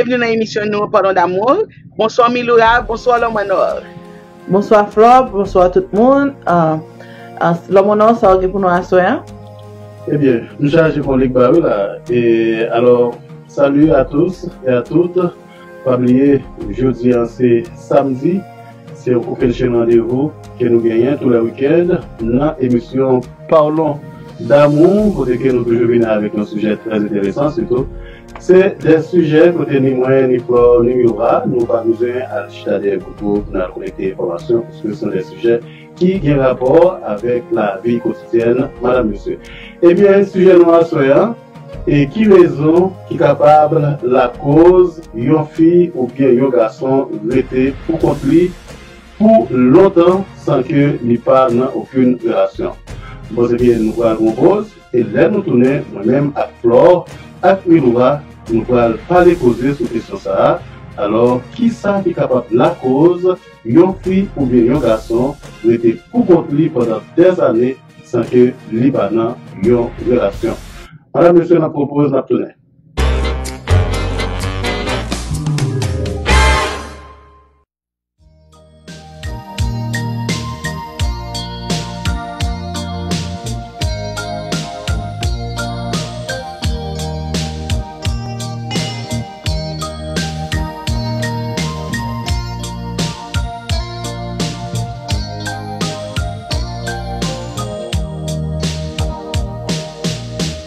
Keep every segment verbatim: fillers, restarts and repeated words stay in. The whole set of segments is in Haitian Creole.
Byenvni nan emisyon nou, Parlons d'amour. Bonswa Miloura, bonswa Lòm an Nò. Bonswa Flò, bonswa tout moun. Ah, ah, Lòm an Nò, sa w gen pou nou aswè a? Ebyen, m chaje konlik ba wi la. E alò, salut à tous et à toutes. Pa bliye, jodi a se samdi, se yon kokennchenn randevou ke nou genyen tou lè wikenn nan emisyon Parlons d'amour, kote ke nou toujou vini avèk yon sijè trè enteresan, sitou se de sijè kote ni mwen, ni Flò, ni Miloura, nou pa bezwen al chita dèyè gwopo pou n al kolekte enfòmasyon, piske se de sijè ki gen rapò avèk lavi kotidyèn madanm mesye. Ebyen, sijè nou aswè a, e ki rezon ki kapab lakoz yon fi oubyen yon gason rete pou kont li pou lontan san ke li pa nan okenn relasyon? Bon, ebyen, nou pral pran yon poz, e lè nou tounen, mwen menm ak Flò, ak Miloura, nou pral pale koze sou kesyon sa a. Alò, kisa ki kapab lakoz yon fi oubyen yon gason rete pou kont li pandan dèzane san ke li pa nan yon relasyon? Madanm, mesye, n ap pran poz, n ap tounen.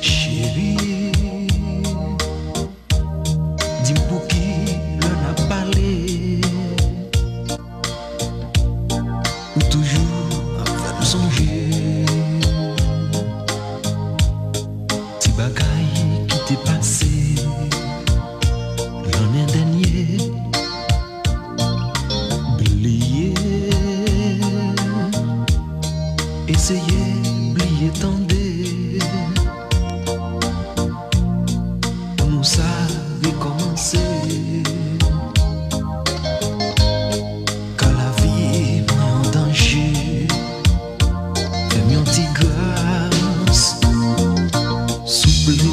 Cheri, di m pouki lè n ap pale, ou toujou ap fè m sonje ti bagay ki te pase lannen dènye. Bliye, eseye bliye, tande. Pou nou sa rekòmanse. Ka lavi mwen an danje, fè m yon ti gras, souple.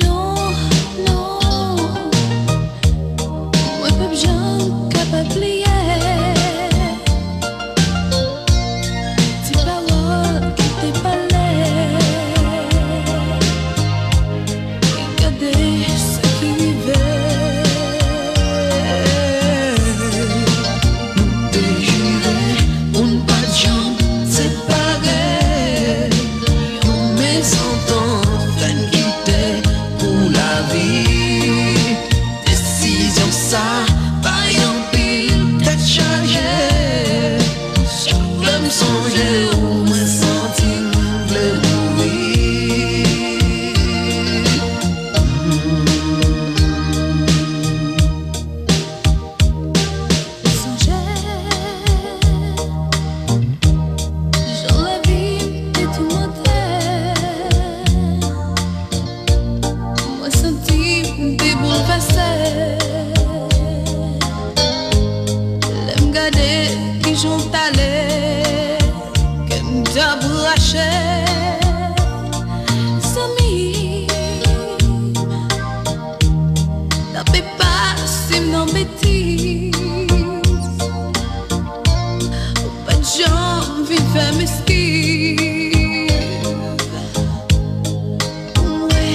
Non, non, mwen p ap janm kapab bliye ti pawòl ki te pale. Gade sa ki rive. Nou te jire pou n pa t janm separe. Yon mezantant fè n kite pou lavi. Desizyon sa bay anpil tèt chaje. Chak lè m sonje ou, mwen santi m vle mouri. Sonje jan lavi m te toumante. Mwen santi m te boulvèse. Lè m gade kijan w t ale, kè m t ap rache. Zanmi, tanpri pa si m nan betiz. Ou pa t janm vin fè m eskiz. Mwen,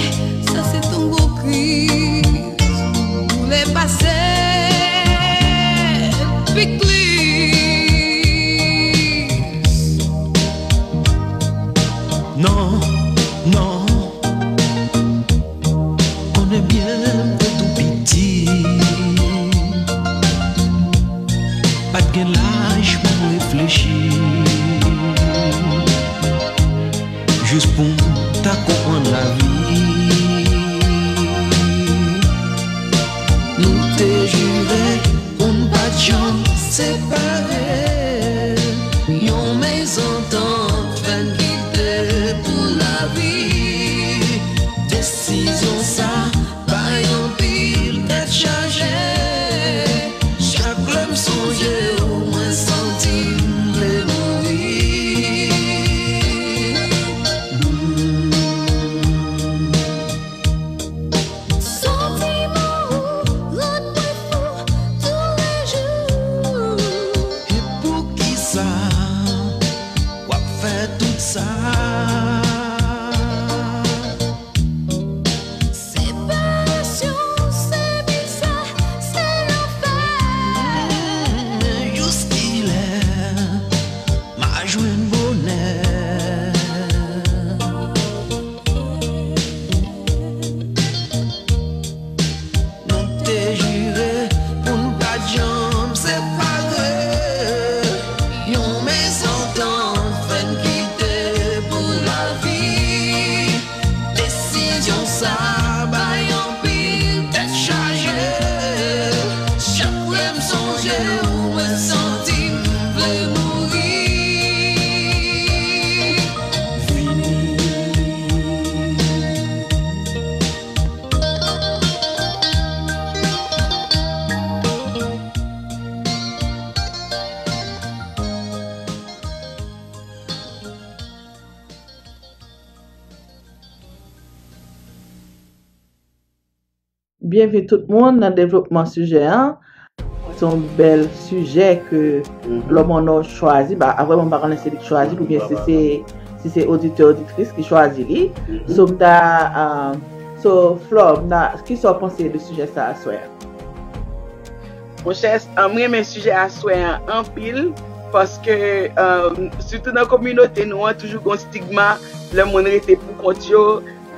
sa se t on gwo kriz. Ou lè pase pikliz. Non, non. Konnen byen m te tou piti. Pa t gen laj pou m reflechi. Jis pou m ta konprann lavi. Nou te jire pou n pa t janm separe. Yon mezantant fè n kite pou lavi. Desizyon sa bay anpil tèt chaje. Chak lè m sonje ou, mwen santi m vle mouri. Byenvini tout moun nan devlopman sijè an. Se yon bèl sijè ke Lòmònò chwazi. Ba, vrèman, m pa konnen se li ki chwazi l oubyen si se, si se oditè, oditris ki chwazi li. So, m ta, uh, so, Flò, m ta, kisa w panse de sijè sa aswè a? Monchè, m renmen sijè aswè an anpil, paske, um, sitou nan kominote nou an, toujou gen stigma lè moun rete pou kont yo,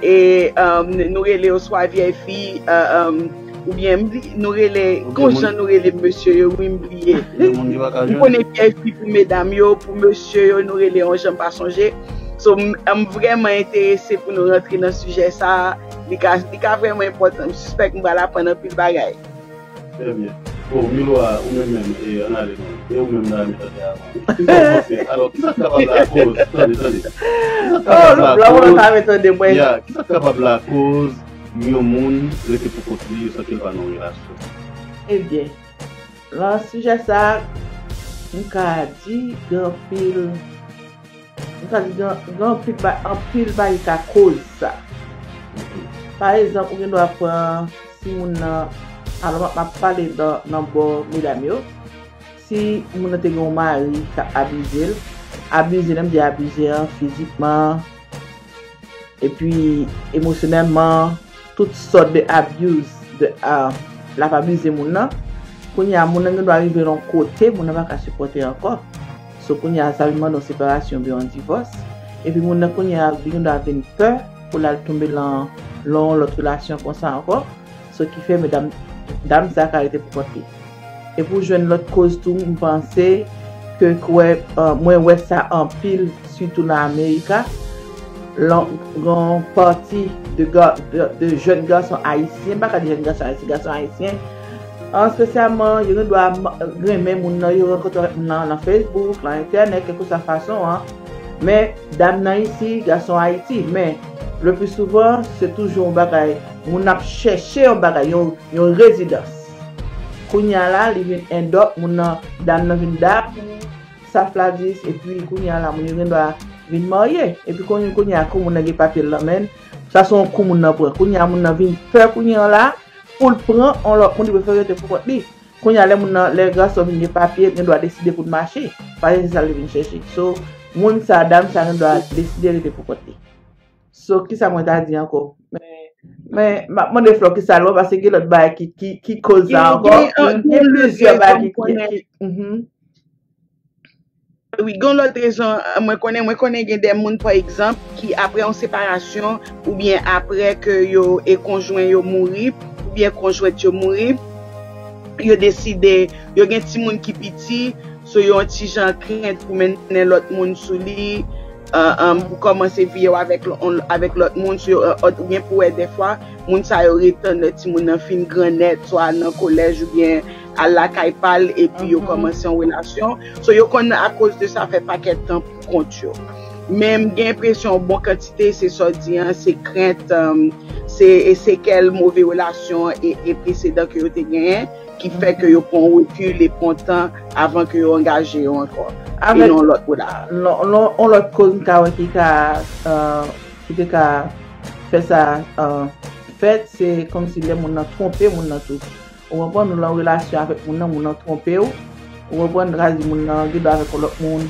e, um, nou rele yo swa vyèy fi, uh, um, oubyen nou rele, gon jan nou rele mesye yo, wi, m bliye. M konnen vyèy fi pou medam yo, pou mesye yo, nou rele yon jan m pa sonje. So, m, m vrèman enterese pou nou rantre nan sijè sa a. Li ka, li ka vrèman enpòtan. M sispèk m pral aprann anpil bagay. Trè byen. Bon, Milo a, ou menm menm, e, ann ale non. E ou menm, Dami, tande avan. Kisa w panse? Alò, kisa k kapab lakoz? Tande, tande. Kisa k kapab lakoz? Ya, kisa k kapab lakoz yon moun rete pou kont li san ke l pa nan yon relasyon? Ebyen, nan sijè sa, m ka di gen anpil M ka di gen, gen anpil, anpil bagay ki ka koz sa. Pa egzanp, ou gen dwa pran si moun nan, alò m ap pale nan, nan bò medam yo, si moun nan te gen yon mari k ap abize l, abize l, lè m di abize an, fizikman, epi emosyonèlman, tout sòt de abuse de, uh, l ap abize moun nan. Kounye a, moun nan gen dwa rive nan yon kote, moun nan pa ka sipòte ankò. So, kounye a, sa vin mande yon separasyon oubyen yon divòs. Epi moun nan kounye a, li gen dwa vin pè pou l al tonbe lan, lan yon lòt relasyon konsa ankò. So, ki fè medam, dam sa ka rete pou kont li. Epi w jwenn lòt koz tou, m panse ke kwè, uh, mwen wè sa anpil, sitou nan Amerika. Gen yon pati de, de, de jèn gason ayisyen, m pa ka di jèn gason ayisyen, gason ayisyen, espesyalman, yo gen dwa renmen moun nan, yo rankontre avèk moun nan nan Facebook, nan entènèt, kèlkeswa fason an. Men, dam nan isi, gason Ayiti, men, le pli souvan, se toujou yon bagay, moun ap chèche yon bagay, yon, yon rezidans. Kounye a la, li vin end up, moun nan, dam nan vin dap, sa fladis, epi kounye a la, moun yo gen dwa vin marye. Epi kounye, kounye a, kou moun nan gen papye l nan men l, sa se yon kou moun nan pran. Kounye a, moun nan vin pè kounye a la, pou l pran yon lòt moun, li prefere rete pou kont li. Kounye a, lè moun nan, lè gason vin gen papye, li gen dwa deside pou l mache. Paske se sa li vin chèche. So, moun sa, dam sa, gen dwa deside rete pou kont li. So, kisa mwen ta di ankò? Men, men, m ap mande Flò kisa l wè, paske gen lòt bagay ki, ki, ki koz sa ankò. Gen, gen, gen plizyè bagay ki, ki, ki, mhm. Wi, gen lòt rezon, mwen konnen, mwen konnen gen de moun, pa egzanp, ki apre yon separasyon, oubyen apre ke yo e konjwen yo mouri, oubyen konjwent yo mouri, yo deside, yo gen timoun ki piti, so yo yon ti jan krent pou mennen lòt moun sou li, uh, um, pou kòmanse vi yo avèk, avèk lòt moun, so yo, uh, oubyen pou wè dèfwa, moun sa yo ret tann lè timoun nan fin gran nèt, swa nan kolèj oubyen al lakay pa l, epi yo kòmanse yon relasyon. So, yo konn akoz de sa fè pakèt tan pou kont yo. Men m gen enpresyon yon bon kantite, se sa w di an, se krent, um, se, e sekèl move relasyon e, e presedan ke yo te genyen, ki fè ke yo pran yon rekil e pran tan avan ke yo angaje yo ankò. E nan yon lòt relasyon. Yon lòt koz m ka wè ki ka, uh, ki te ka fè sa, uh, fèt, se kòmsi lè moun nan twonpe moun nan tou. Ou konprann, ou lan relasyon avèk moun nan, moun nan twonpe w. Ou konprann, sa vle di moun nan gen dwa avèk yon lòt moun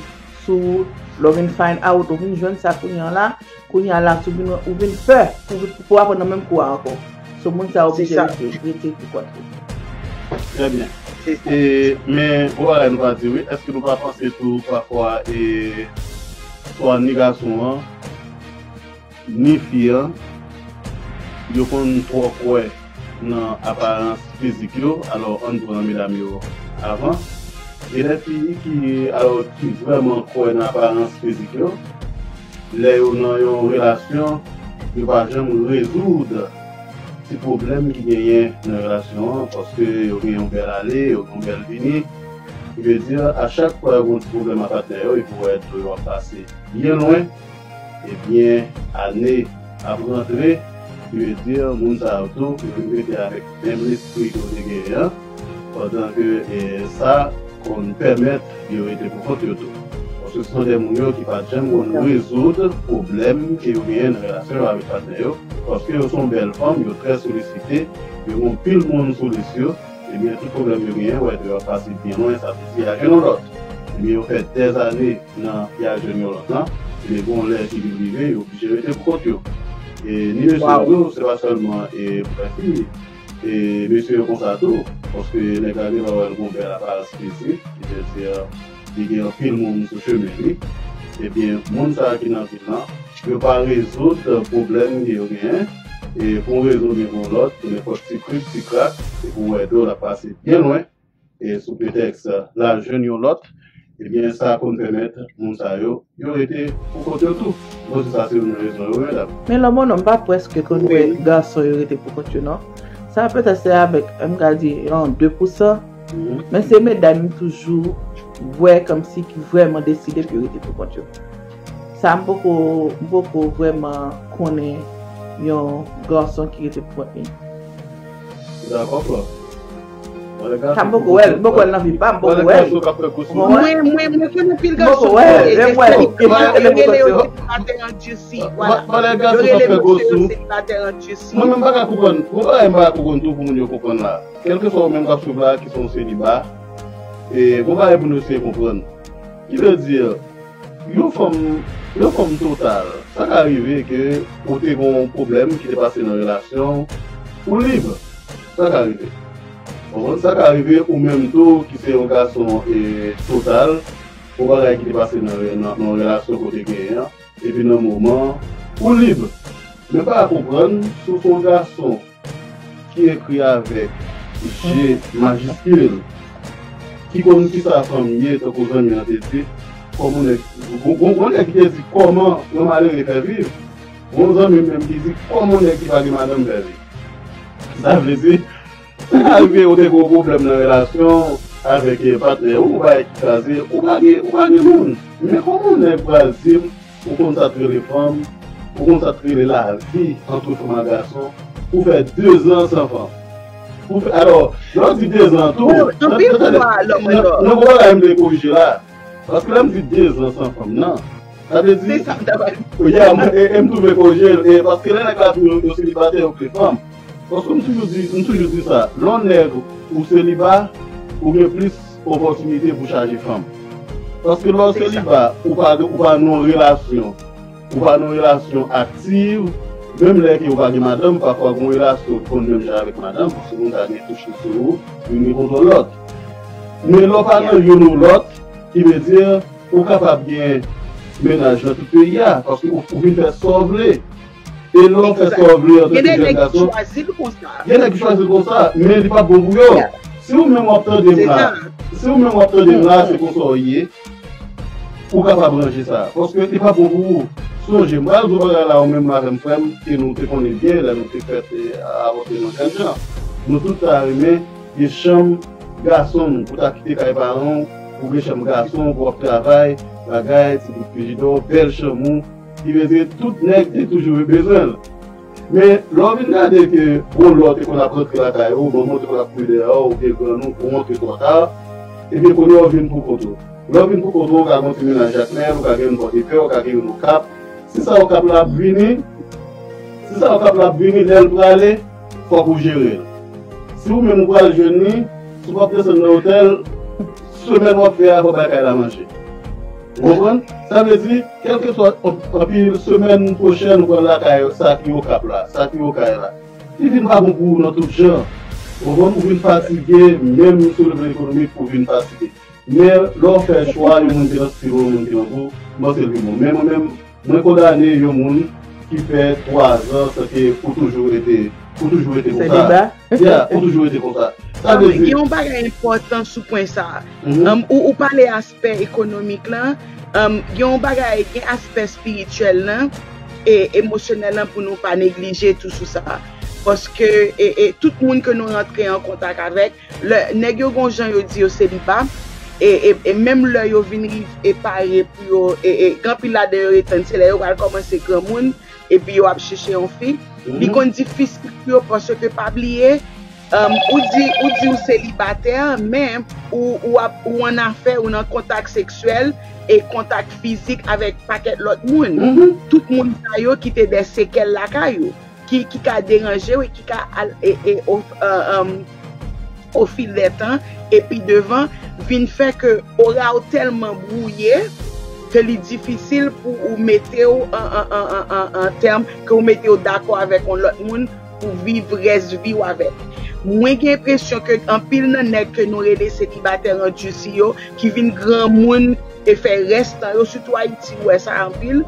sou, lè w vin find out, ou vin jwenn sa kounye a la, kounye a la, ou vin, ou vin pè pou, pou aprann nan menm kou a ankò. So, moun sa oblije rete, rete pou kont li. Trè byen. E, men, yon bagay nou pa di, wi, èske nou pa panse tou, pafwa, e, swa ni gason an, ni fi an, yo konn twò kwè nan aparans fizik yo, alò ann pran medam yo avan. E lè fi ki, alò, ki vrèman kwè nan aparans fizik yo, lè yo nan yon relasyon, yo pa janm rezoud ti pwoblèm ki genyen nan relasyon an, paske yo gen yon bèl ale, yo gen yon bèl vini. Ki vle di, a chak fwa yo gen yon ti pwoblèm ak patnè yo, epi w wè dlo yo ap pase byen lwen, ebyen, ane ap rantre, ki vle di, moun sa yo tou, yo vin rete avèk menm lespri ke yo te genyen an, pandan ke, e, sa konn pèmèt yo rete pou kont yo tou. Paske se yon de moun yo ki pa t janm konn rezoud pwoblèm ke yo genyen nan relasyon yo avèk patnè yo, paske yo se yon bèl fanm, yo trè solisite, Yo gen yon pil moun sou lis yo, ebyen, tout pwoblèm yo genyen, w wè ke yo ap pase byen lwen, sa vle di, y a jwenn yon lòt. Ebyen, yo fè dèzane nan y a jwenn yon lòt lan, ebyen, gen yon lè ki vin rive, yo oblije rete pou kont yo. E ni mesye yo, se pa sèlman e frè fi, e mesye yo konsa tou, paske nèg la genlè wè l gen yon bèl aparans fizik, ki vle di, li gen anpil moun sou chemen li, ebyen, moun sa yo ki nan vil lan, yo pa rezoud pwoblèm ke yo genyen, e pou yon rezon oubyen pou yon lòt, nenpòt ti krik, ti krak, e pou wè dlo l ap pase byen lwen, e sou pretèks l al jwenn yon lòt, ebyen, sa konn pèmèt moun sa yo, yo rete pou kont yo tou. Bon, se sa se youn nan rezon yo, medam. Men lòm, non, m pa prèske konn wè gason yo rete pou kont yo, non. Sa petèt se avèk, m ka di, yon de pousan, men se medam m toujou wè kòmsi ki vrèman deside pou yo rete pou kont yo. Sa m poko, m poko vrèman konnen yon gason ki rete pou kont li. Dakò, frè. Sa m poko wè l, m poko wè l nan vi pa m, m poko wè l. Mwen, mwen, mwen konnen pil gason ki rele yo selibatè andisi, vwala. Yo rele mesye yo selibatè andisi. Mwen menm m pa ka konprann. Gon bagay m pa ka konprann tou pou moun yo konprann la. Kèlkeswa ou menm k ap swiv la, ki se yon seliba, e gon bagay pou nou eseye konprann. Ki vle di, yon fanm, yon fanm total, sa ka rive ke ou te gen yon pwoblèm ki te pase nan relasyon, ou lib. Sa ka rive. Konprann? Sa ka rive ou menm tou ki se yon gason e total, yon bagay ki te pase nan, nan, nan yon relasyon ke w te genyen an, epi nan moman an, ou lib. Men pa konprann si w se yon gason ki ekri avèk G majiskil, ki konn kisa fanm ye, tankou zanmi an te di, kòman nèg, gon, gon, gon nèg ki te di kòman yon malere fè viv, gon zanmi m menm ki di kòman nèg ki pa gen madanm fè viv. Sa vle di, sa ka rive ou te gen yon pwoblèm nan relasyon avèk, eh, patnè ou, ou bay ki kraze, ou pa gen, ou pa gen moun. Men kòman yon nèg pral di m, ou konn sa k rele fanm, ou konn sa k rele lavi ant fanm ak gason, ou fè dezan san fanm. Ou fè, alò, lè w di dezan tou, nan, nan, nan, nan gwo bagay m vle korije la. Paske lè m di dezan san fanm nan, sa vle di, ya, e, e m tou vle korije l, e paske lè nèg la di yo, yo selibatè, yo vle fanm. Paske m toujou di, m toujou di sa, lè w nèg ou seliba, ou gen plis opòtinite pou chaje fanm. Paske lè w seliba, ou pa, ou pa nan yon relasyon, ou pa nan yon relasyon aktiv, menm lè ke ou pa gen madanm, pafwa gen yon relasyon ki konn menm jan avèk madanm, paske moun sa gen touch sou ou, youn gen kontwòl lòt. Men lè w pa nan youn ou lòt, ki vle di, ou kapab gen mennaj nan tout peyi a, paske ou, ou vin fè sa w vle. E lè w fè sa w vle antanke jèn gason, gen nèg ki chwazi l konsa, men li p ap bon pou yo. Si ou menm w ap tande m la, si ou menm w ap tande m la, se konsa w ye, ou kapab ranje sa. Paske li p ap bon pou ou. Sonje, m pral di w bagay la, ou menm avè m, frè m, ke nou te konnen byen lè nou te fèt, e, avan te nan jèn jan. Nou tout ta renmen gen chanm gason nou, pou ta kite kay paran w, pou gen chanm gason, pou w ap travay, bagay, ti bout frijidè w, bèl chanm ou, ki vle di tout nèg te toujou bezwen l. Men, lè w vin gade ke gon lè w te konn ap rantre lakay ou, manman w te konn ap kouri dèyè w, oubyen grann ou, ou rantre twò ta, ebyen, kounye a w vin pou kont ou. Lè w vin pou kont ou, ou ka gen yon ti mennaj Jakmèl, ou ka gen yon Pòdepè, ou ka gen yon Okap, si sa Okap la ap vini, si sa Okap la ap vini, lè l prale, fòk ou jere l. Si ou menm ou pral jwenn li, si w p ap desann nan otèl, semèn w ap fè a, fò w bay kay la manje. Ou konprann? Sa vle di, kèlkeswa, anpi semèn pwochèn, ou pral lakay sa ki Okap la, sa ki Okay la. Li vin pa bon pou ou nan tout jan. Ou konprann? Ou vin fatige, menm sou le plan ekonomik, ou vin fatige. Men lè w fè chwa, yon moun ki nan stil ou, yon moun ki nan gou, m panse l pi bon. Men mwen menm, mwen kondane yon moun ki fè twa zan san ke ou toujou rete, ou toujou rete konsa. Seliba? Ya, ou toujou rete konsa. Sa vle di, gen yon bagay enpòtan sou pwen sa a. Um, ou, ou pale aspè ekonomik lan, um, gen yon bagay, gen aspè espirityèl lan, e emosyonèl lan pou nou pa neglije tou sou sa. Paske, e, e, tout moun ke nou rantre an kontak avèk, lè nèg yo gon jan yo di yo seliba, e, e, e menm lè yo vin rive e pare pou yo, e, e, gen anpil ladan yo ret tann, se lè yo pral kòmanse granmoun, epi yo ap chèche yon fi. Li konn difisil pou yo, paske pa bliye, um, ou di, ou di ou selibatè, men ou, ou ap, ou ann afè, ou nan kontak seksyèl e kontak fizik avèk pakèt lòt moun. Tout moun sa yo kite de sekèl lakay ou. ki, ki ka deranje w e ki ka al, e, e, o, e, e, o fil dè tan, epi devan, vin fè ke ora w tèlman bwouye ke li difisil pou ou mete w an, an, an, an, an, an tèm, ke ou mete w dakò avèk yon lòt moun pou viv rès vi w avèk. Mwen gen enpresyon ke anpil nan nèg ke nou rele selibatè randisi yo, ki vin granmoun e fè rès tan yo, sitou Ayiti, ou wè sa anpil,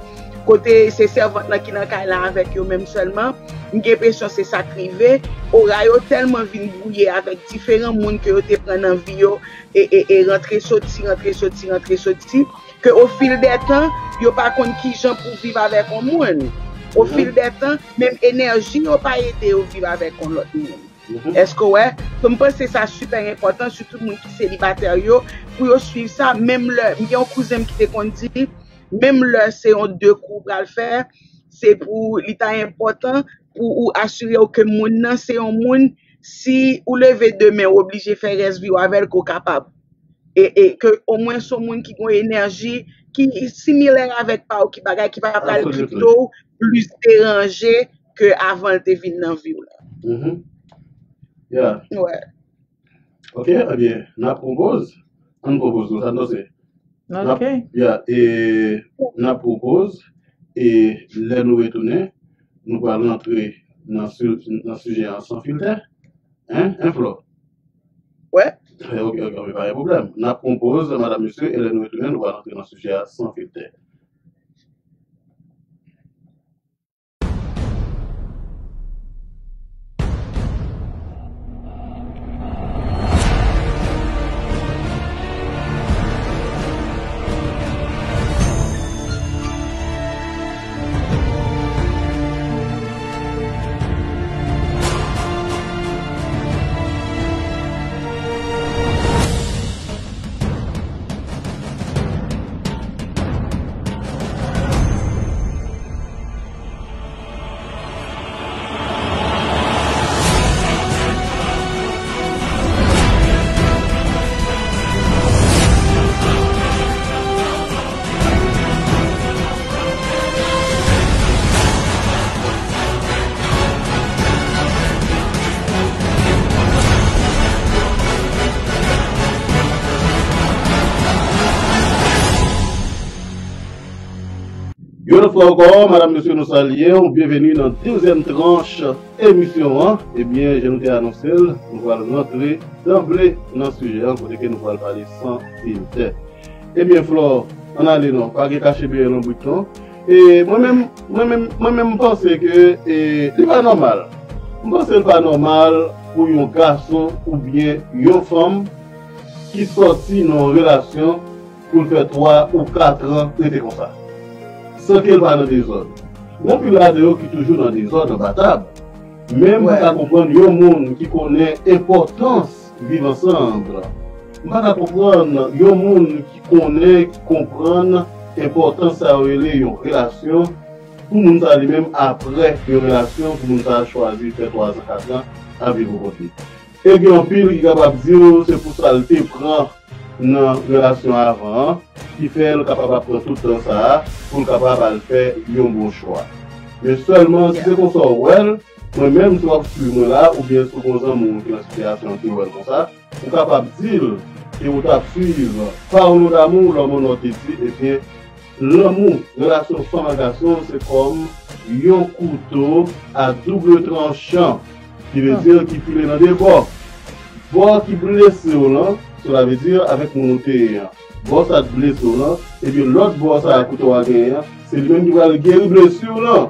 kote se sèvant lan ki nan kay la avèk yo menm sèlman. M gen enpresyon se sa k rive. Ora yo tèlman vin bwouye avèk diferan moun ke yo te pran nan vi yo, e, e, e rantre soti, rantre soti, rantre soti, ke o fil dè tan, yo pa konn kijan pou viv avèk yon moun. O fil dè tan, menm enèji yo pa ede yo viv avèk yon lòt moun. Èske w wè? So, m panse sa sipè enpòtan, sitou moun ki selibatè yo, pou yo swiv sa, menm lè, m gen yon kouzen m ki te konn di, menm lè se yon de kou w pral fè, se pou li ta enpòtan pou ou asire w ke moun nan se yon moun, si ou leve demen, ou oblije fè rès vi w avè l, ke w kapab. E, e ke omwen se yon moun ki gen yon enèji ki similè avèk pa w, ki bagay ki pa pral kite w plis deranje ke avan l te vin nan vi w la. Mhm. Yeah. Wè. Ok, ebyen, n ap pran poz. Ann pran poz nou, sa n panse? N ap, Ok. yeah, e, n ap pran poz, e lè nou retounen, nou pral rantre nan, su- nan sijè an san filtè. Hein, hein, Flo? Wè. Eh, ok, ok, ok, pa gen pwoblèm. N ap pran poz, madanm, mesye, e lè nou retounen, nou pral rantre nan sijè a san filtè. Yon lòt fwa ankò, madanm, mesye, nou salye w. Byenveni nan dezyèm tranch emisyon an. Ebyen, jan nou te anonse l, nou pral rantre danble nan sijè an, kote ke nou pral pale san filtè. Ebyen, Flò, ann ale non, pa gen kache byen lanbrit non. E mwen menm, mwen menm, mwen menm, m panse ke e, li pa nòmal. M panse li pa nòmal pou yon gason oubyen yon fanm ki sòti nan yon relasyon pou l fè twa ou kat an rete konsa. San ke l pa nan dezòd. Gen anpil ladan yo ki toujou nan dezòd, anba tab. Men m pa ka konprann yon moun ki konnen enpòtans viv ansanm. M pa ka konprann yon moun ki konnen, ki konprann enpòtans sa yo rele yon relasyon, pou moun sa li menm, apre yon relasyon, pou moun sa chwazi fè twa zan, kat zan ap viv pou kont li. E gen anpil ki kapab di w se pou sa l te pran nan relasyon avan an ki fè l kapab ap pran tout tan sa a pou l kapab al fè yon bon chwa. Men sèlman, si se konsa w wè l, mwen menm, si w ap swiv mwen la, oubyen si w gen yon zanmi w ki nan sitiyasyon an ki wè l konsa, ou kapab di l ke ou t ap swiv Parlons d'amour, lòm an nò te di, ebyen, lanmou, relasyon fanm ak gason, se kòm yon kouto a double tranchan, ki vle di ki file nan de bò. Bò ki blese w lan, sela vle di avèk moun ou te ye an. Bò sa t blese w lan, ebyen lòt bò sa a kouto a genyen an, se li menm ki pral geri blesi w lan.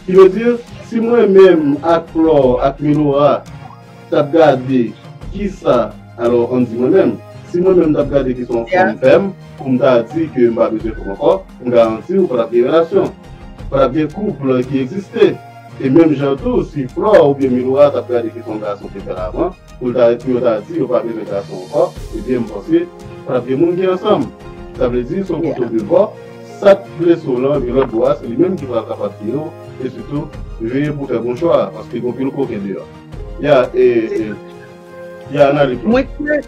Ki vle di, si mwen menm ak Flò, ak Milora, t ap gade kisa, alò, ann di mwen menm, si mwen menm m t ap gade kisa yon fanm fè m, pou m ta di ke m pa bezwen fanm ankò, m garanti w pa t ap gen relasyon. Pa t ap gen koup ki egziste. E menm jan tou, si Flò oubyen Milora t ap gade kisa yon gason te fè l avan, pou l ta, pou yo ta di yo pa bezwen gason ankò, ebyen, m panse pa t ap gen moun ki ansanm. Sa vle di, se yon kouto de bò, sa k blese w lan, gen lòt bò a, se li menm ki pral kapab geri w, e sitou, veye pou w fè bon chwa, paske gen anpil koken deyò. Ya, e, e, ya, ann ale plis. Mwen kwè,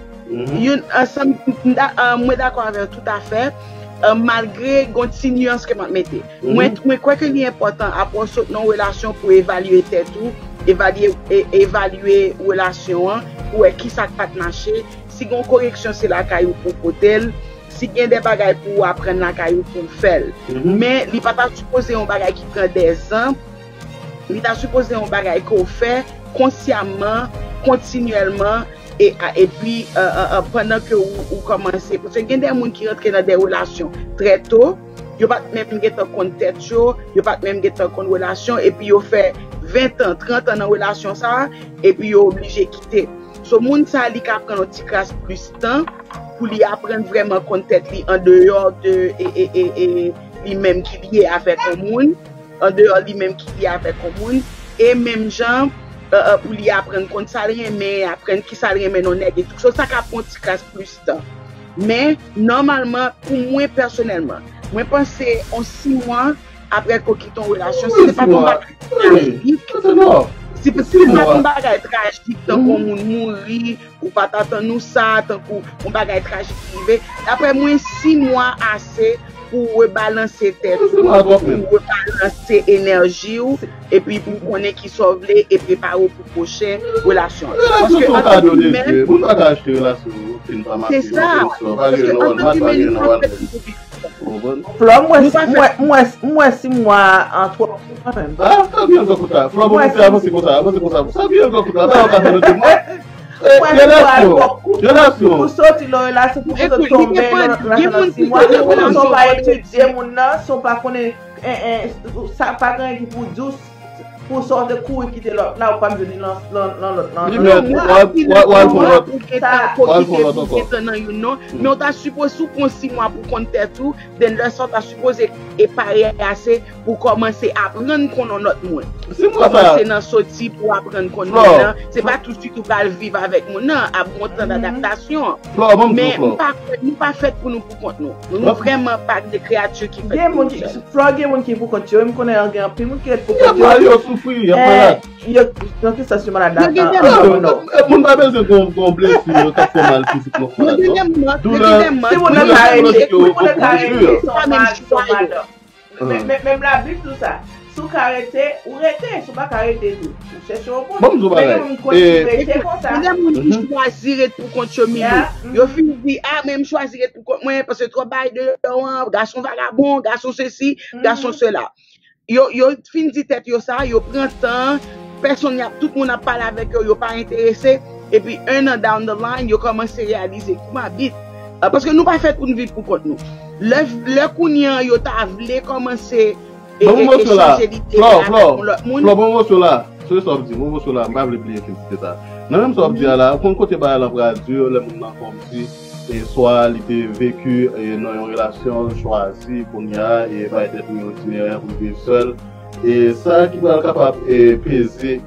youn, ansanm, m da- ah, mwen dakò avè w toutafè. Uh, malgre gon ti nyans ke m ap mete. Mwen, mwen kwè ke li enpòtan apre w sot nan yon relasyon pou evalye tèt ou, evalye, e, evalye relasyon an, pou wè kisa k pa t mache. Si gon koreksyon, se lakay ou pou pote l. Si gen de bagay pou w aprann lakay ou, pou w fè l. Men li pa ta sipoze yon bagay ki pran dèzan. Li ta sipoze yon bagay ke w fè konsyaman, kontinyèlman, e, a- epi, e, e, e, pandan ke ou, ou kòmanse. Paske gen de moun ki rantre nan de relasyon trè to, yo pa t menm gentan konn tèt yo, yo pa t menm gentan konn relasyon, epi yo fè ven tan, trant an nan relasyon sa a, epi yo oblije kite. So, moun sa a, li ka pran yon ti kras plis tan pou li aprann vrèman konn tèt li andeyò de, e, e, e, e, li menm ki lye avèk yon moun, andeyò li menm ki lye avèk yon moun, e menm jan, e, e, pou li aprann konn sa l renmen, aprann ki sa l renmen nan nèg e tou. So, sa ka pran yon ti kras plis tan. Men, nòmalman, pou mwen pèsonèlman, mwen panse yon sis mwa apre ke w kite yon relasyon, si se pa t yon bagay trajik, si se pa t yon bagay trajik, tankou yon moun mouri, ou pa t atann ou sa, tankou yon bagay trajik rive. Daprè mwen, sis mwa ase pou w rebalanse tèt ou, pou w rebalanse enèji w, epi pou w konnen kisa w vle e prepare w pou pwochen relasyon an. Paske an tan ke imen, moun pa ka achte relasyon, fin pa mache, se sa. Paske an tan ke imen, li pa fèt pou konpetityon. Flò, m wè, m wè, m wè, m wè sis mwa an twòp kanmenm. Ah, sa byen gwo kout la. Flò, bon, misye avanse konsa, avanse konsa. Sa byen gwo kout la. Sa yo ka fè nan de mwa. Eh, relasyon, relasyon. Pou soti nan relasyon, pou soti tonbe nan relasyon nan sis mwa, si w pa etidye moun nan, si w pa konnen, eh, eh, sa pa gen anyen ki pou di w, pou sa w te kouri kite lòt la, ou p ap jwenn li nan, nan, nan lòt lan. Li menm, w al, w al, w al fè lòt. Ou gentan, ou gentan nan youn non. Men w ta sipoze, si w pran sis mwa pou konn tèt ou, then lè sa w ta sipoze e pare ase pou w kòmanse aprann konn yon lòt moun. Sis mwa sa. Kòmanse nan soti pou w aprann konn moun nan. Se pa tousuit ou pral viv avèk moun nan, ap gon tan dadaptasyon. Flò, ban m di w, Flò. Men nou pa, nou pa fèt pou nou pou kont nou. Nou vrèman pa de kreyati ki fèt pou nou sèl. Flò, gen moun ki pou kont yo, m konnen gen anpil moun ki ret pou kont yo. Y ap malad, yo soufri, y ap malad. Yo, nan ki sans yo malad la? Yo gen de mò. Moun pa bezwen gon, gon blesi, yo t ap fè mal fizikman, malad, non. Doulè, si moun nan ka rete, si moun nan ka rete, se yon mari, se yon madanm. Men, men, menm Labib di w sa. Si w ka rete, ou rete. Si w pa ka rete tou, ou chèche yon moun. Ban m di w bagay. Men gen moun ki rete konsa. Gen de moun ki chwazi ret pou kont yo, Milou. Yo fin di, ah, men m chwazi ret pou kont mwen, paske twòp bagay deyò an, gason vagabon, gason sesi, gason sela. Yo, yo fin di tèt yo sa, yo pran tan, pèsonn y ap, tout moun ap pale avèk yo, yo pa enterese, epi un an down the line, yo kòmanse reyalize, kouman bit. Ah, paske nou pa fèt pou n viv pou kont nou. Lè, lè kounye an yo ta vle kòmanse e, e, e chanje lide avèk yon lòt moun. Flò, bon, mosyon la. Se sa w ap di, bon, mosyon la, m pa vle bliye kantite sa. Nan menm sa w ap di a la, ou konn kote bagay lan pral di, lè moun nan kòmsi, e swa li te veki, e, nan yon relasyon, l chwazi kounye a, e bay tèt li yon itinerè pou l viv sèl. E sa ki pral kapab, e, peze,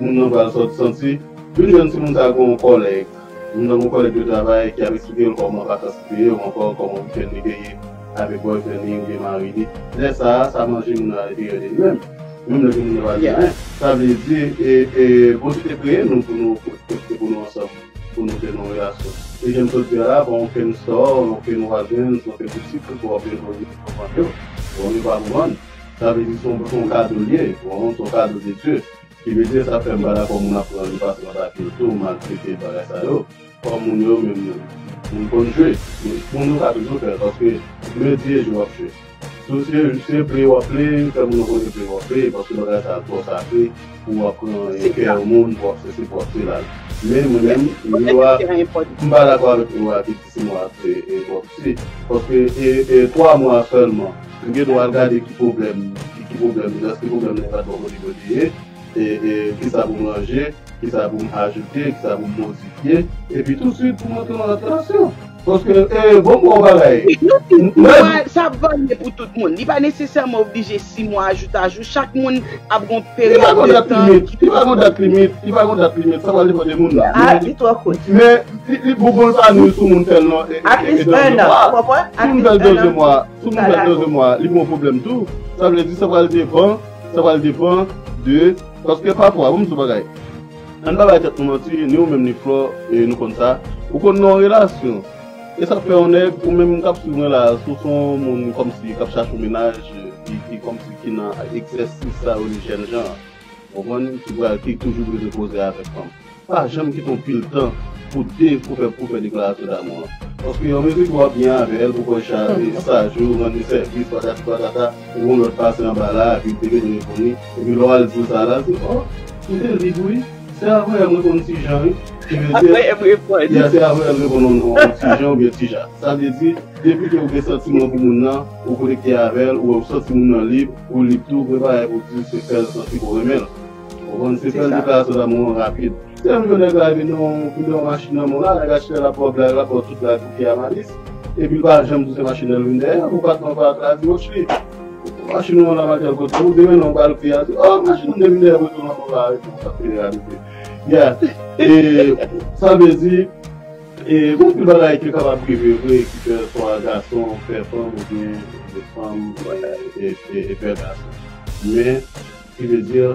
moun nan pral sòt santi, vin jwenn timoun sa gen yon kòlèg. Moun nan gen yon kòlèg de travay ki ap eksplike l kòman vakans li te ye, ou ankò kòman wikenn li te ye avèk boyfriend li oubyen mari li. Lè sa a, sa manje moun nan a lenteryè de li menm. Menm lè ke moun nan pa gen anyen. Sa vle di, e, e, Bondye te kreye nou pou nou, pou, pou nou ansanm, pou nou te nan yon relasyon. E jan m sot di a la, pa okenn sè w, okenn vwazen, okenn pitit, ou pa okenn moun ki konprann yo. Bon, yo pa konprann. Sa vle di se yon, se yon kado l ye, bon, se yon kado de Dye. Ki vle di, sa fè m pa dakò moun ap pran li pase nan tapye tou, maltrete bagay sa yo. Kòm moun yo menm, moun konn jwe. Moun yo ka toujou fè l, paske Dye di e jwe w ap jwe. Si w se, se ple w ap ple, fè moun yo konnen ple w ap ple, paske bagay sa twò sakre pou w ap pran kè yon moun, pou w ap sesi, pou w ap sela l. Men mwen menm, Miwa, m pa dakò avèk Miwa ki di sis mwa se, e, twòp si. Paske, e, e, twa mwa sèlman, m gen dwa al gade ki pwoblèm, ki, ki pwoblèm, èske pwoblèm nan pa twò kote kote ye, e, e, kisa pou m ranje, kisa pou m ajoute, kisa pou m modifye, epi tousuit pou m antre nan lòt relasyon. Paske, e, bon, bon bagay. Sa ap varye pou tout moun. Li pa nesesèman oblije sis mwa, jou ta jou. Chak moun ap gon peryòd de tan ki... Li pa gon dat limit. Li pa gon dat limit. Li pa gon dat limit. Sa pral depann de moun nan. Ah, li twò kout. Men, li, li, bouboul pa nou sou moun fè l non. E, e, e, dan de mwa. Si moun fè l dan de mwa, si moun fè l dan de mwa, li gon pwoblèm tou. Sa vle di, sa pral depann, sa pral depann de Paske pafwa, bon, m di w bagay. Ann pa bay tèt nou manti, ni ou menm ni Flò, e nou konn sa. Ou konn nan yon relasyon, E sa fè yon nèg, ou menm k ap swiv mwen la, si w se yon moun kòmsi k ap chache yon mennaj, ki, ki kòmsi ki nan egzèsis sa yo, li jèn jan. Ou konprann? Ki pral, ki toujou bezwen koze avèk fanm. Pa janm kite yon pil tan pou de, pou fè, pou fè deklarasyon damou an. Paske yon mezi ke w ap byen avè l, pou kòl sa, sa jou, rann li sèvis, patati patata, ou yon lòt pase anba la, epi te vin reponn li, epi lè w al di l sa la, l di, oh, m te lib wi, se avanyè m reponn ti jan wi. Ki vle di, apre m reponn. Ya, se avanyè l reponn yon, yon ti jan oubyen ti jan. Sa vle di, depi ke ou gen santiman pou moun nan, ou konekte avè l, ou wè ou santi moun nan lib, ou lib tou, prepare pou di se fè l santi ke w renmen l. Ou konprann? Se fè l deklarasyon damou an rapid. Se menm jan nèg la vin nan, vin nan yon machin nan men w la, nèg la chita l ap ba w blag, l ap ba w tout blag pou ki a malis. Epi l pa janm di w se machin nan l vin dèyè, ou pa t nan pa t la di, Rochely, machin ou an la, m al tèl kote, ou demen nan w pral kriye, di, oh, machin m te vin dèyè, mwen tou nan men w la, epi w t ap fini rale. Ya. E sa vle di, e, gon pil bagay ki kapab rive vre, ki fè swa gason fè fanm oubyen fanm, e, e, e fè gason. Men, ki vle di,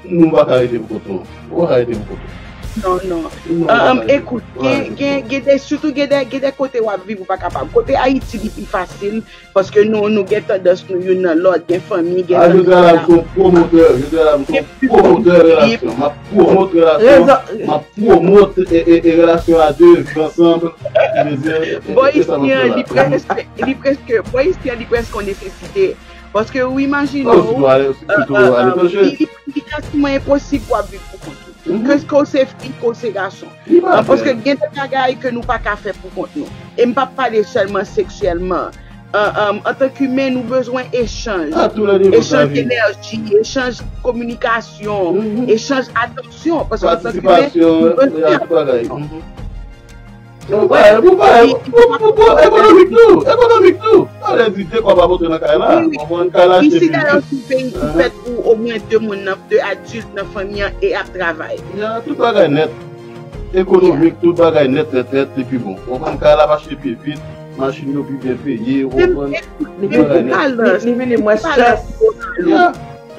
nou pa ka rete pou kont nou. Ou pa ka rete pou kont ou. Non, non. Non, ou pa ka rete pou kont ou. Ekout, gen, gen, gen de, sitou gen de, gen de kote w ap viv, ou pa kapab. Kote Ayiti, li pi fasil, paske nou, nou gen tandans nou youn nan lòt, gen fanmi, gen zanmi. A, jodi a la, m se yon pwomotè, jodi a la, m se yon pwomotè relasyon. M ap pwomot relasyon, m ap pwomot, e, e, e relasyon a de, viv ansanm, ki vle di, e, e, e sa m ap fè la. Bon, isi an, li prèske, li prèske, bon, isi an, li prèske yon nesesite. Paske ou imajine w, li, li, li kazman enposib pou w ap viv pou kont ou. Ke, ke w se fi, ke w se gason. Paske gen de bagay ke nou pa ka fè pou kont nou. E m p ap pale sèlman seksyèlman. An, an, antanke imen, nou bezwen echanj. Echanj enèji, echanj kominikasyon, echanj atansyon. Paske antanke imen, nou bezwen atansyon. Non, pa, pou, pa, pou, pou, pou ekonomik tou, ekonomik tou. Sa vle di, de kòb ap antre nan kay la, konprann, kay la achte pi vit. Isi dayè, se yon peyi ki fèt pou omwen de moun nan, de adilt nan fanmi an e ap travay. Ya, tout bagay nèt. Ekonomik, tout bagay nèt, nèt, nèt, li pi bon. Konprann, kay la ap achte pi vit, machin yo pi byen peye, konprann, tout bagay nèt. Li, li vini mwens strès. Ya.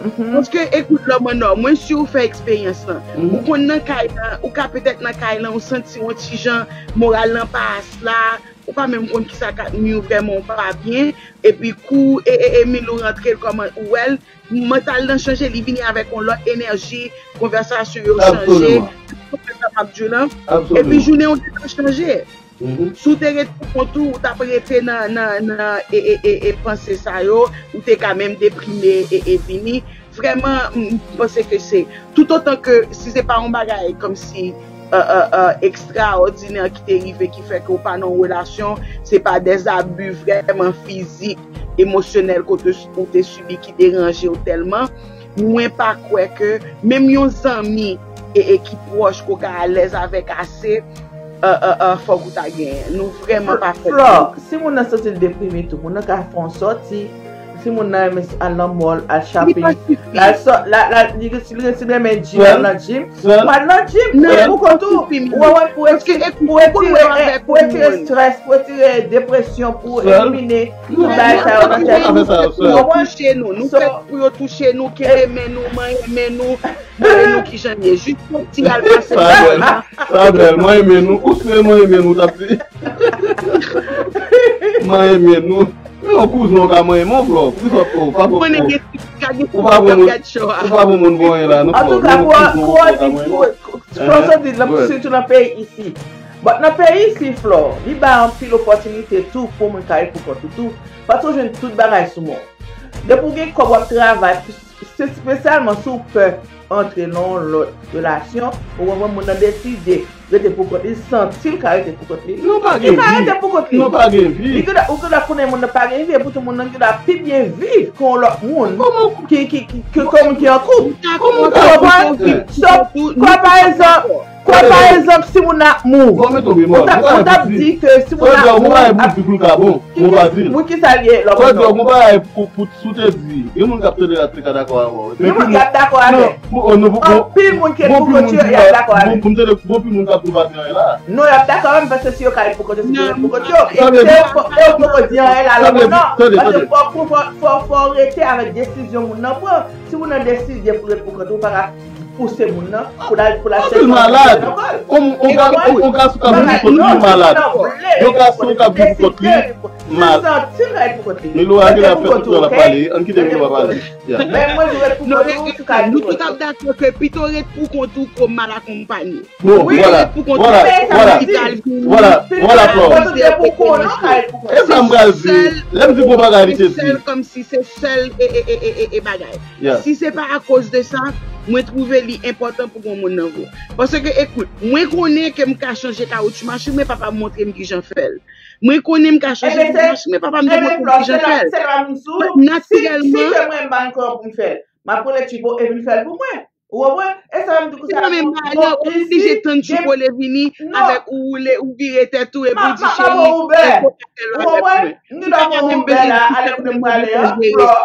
Paske, ekout, lòm an nò, mwen si w fè eksperyans lan. Ou konn nan kay lan, ou ka petèt nan kay lan, ou santi yon ti jan, moral lan pa as la, ou pa menm konn kisa k ap nwi w vrèman, ou pa byen, epi kou, e, e, e, Emil ou rantre l kòman ou wè l, mantal lan chanje, li vini avèk yon lòt enèji, konvèsasyon yo chanje, tout sa m ap di w lan, epi jounen w gentan chanje. Si w te ret pou kont ou, ou t ap rete nan, nan, nan, e, e, e, e panse sa yo, ou te ka menm deprime e, e vini. Vrèman, m, m panse ke se, toutotan ke, si se pa yon bagay kòmsi, e, e, e, ekstraòdinè ki te rive, ki fè ke w pa nan yon relasyon, se pa dèzabi vrèman fizik, emosyonèl ke w te, ou te sibi ki deranje w tèlman, mwen pa kwè ke menm yon zanmi e, e ki pwòch ke w ka alèz avèk ase, e, e, e, fòk ou ta genyen. Nou vrèman pa fèt pou. Flò, si moun nan santi l deprime tou, moun nan ka fè yon sòti. Si moun nan renmen al nan mòl, al shopping, l al sò-, l al, l al, li, li, li renmen gym, al nan gym, ou al nan gym, ou pou kont ou, ou wè, ou retire, ou retire strès, ou retire depresyon, pou elimine tout bagay sa yo nan tèt ou. Yo touche nou, nou fèt pou yo touche nou, kenbe men nou, manyen men nou, montre nou kijan n ye. Jis yon ti al pase. Sa bèl, sa bèl. Mwen renmen nou. Ou se mwen renmen nou, t ap di. Mwen renmen nou. Men yon kouzen w ka mwen renmen w, Flò. Poukisa w pa, ou pa, ou pa bon moun, ou pa bon moun pou anyen la, non, Flò. Antouka, pou, pou, pou, pou, pou, pou, sitou nan peyi isi. But nan peyi isi, Flò, li bay anpil opòtinite tou pou moun ka ret pou kont ou tou. Paske w jwenn tout bagay sou men w. Depi w gen kòb, w ap travay, espesyalman si w pè antre nan yon lòt relasyon, ou konprann, moun nan deside rete pou kont li, santi l ka rete pou kont li. Non, pa gen vi. Li ka rete pou kont li. Non, pa gen vi. Li gen dwa, ou gen dwa konnen moun nan pa gen vi, epoutan moun nan gen dwa pi byen viv ke yon lòt moun ki, ki, ki, ke, ke yon moun ki an koup. Ou konprann? So, kwa pa egzanp, Kwa, pa egzanp, si moun nan ap mouri, ou t ap, ou t ap di ke si moun nan ap mouri, ap, wi, kisa l ye, lòm nan? Sa vle di, yon bagay pou, pou, si w te di, gen moun k ap tande la, te ka dakò avè w. Gen moun k ap dakò avè w. Anpil moun ki ret pou kont yo, y ap dakò avè w. Bon, pou m tande, bon, anpil moun k ap di w pa di anyen la. Non, y ap dakò avè m, paske si yo ka ret pou kont yo, se pou yo ret pou kont yo. E se yo, yo poko di anyen la, lòm nan. Paske fò, fò, fò, fò, fò w rete avèk desizyon moun nan pran. Si moun nan deside pou ret pou kont ou, ou pa ka pouse moun nan pou l al pou l al chèche yon bagay nan kò l. Ou konprann? Yon gason k ap viv pou kont li malad. Yon gason k ap viv pou kont li mal. Milou a gen afè tout tan l ap pale. Ann kite Milou a pale. Men mwen di ret pou kont ou, ou ka ret pou kont ou. Nou tout ap dakò ke pito ret pou kont ou ke w mal akonpanye. Bon, vwala, vwala, vwala, vwala, vwala, Flò. E sa m pral di, lè m di gon bagay, li te di. Sèl kòmsi se sèl e, e, e, e, e, e bagay. Si se pa akoz de sa, mwen twouve li enpòtan pou gon moun nan vo. Paske, ekout, mwen konnen ke m ka chanje kawoutchou machin, men papa m montre m kijan fè l. Mwen konnen m ka chanje bouk machin, men papa m te montre m kijan fè l. Donk, natirèlman, m ap rele Tchipo e vin fè l pou mwen. Ou konprann? E sa m di konsa. Ou oblije tann Tchipo le vini avèk ou woule, ou vire tèt ou epi ou di, cheri, èske w ka fè l avèk mwen? Ou pa menm bezwen di sa pou m bezwen jere sa.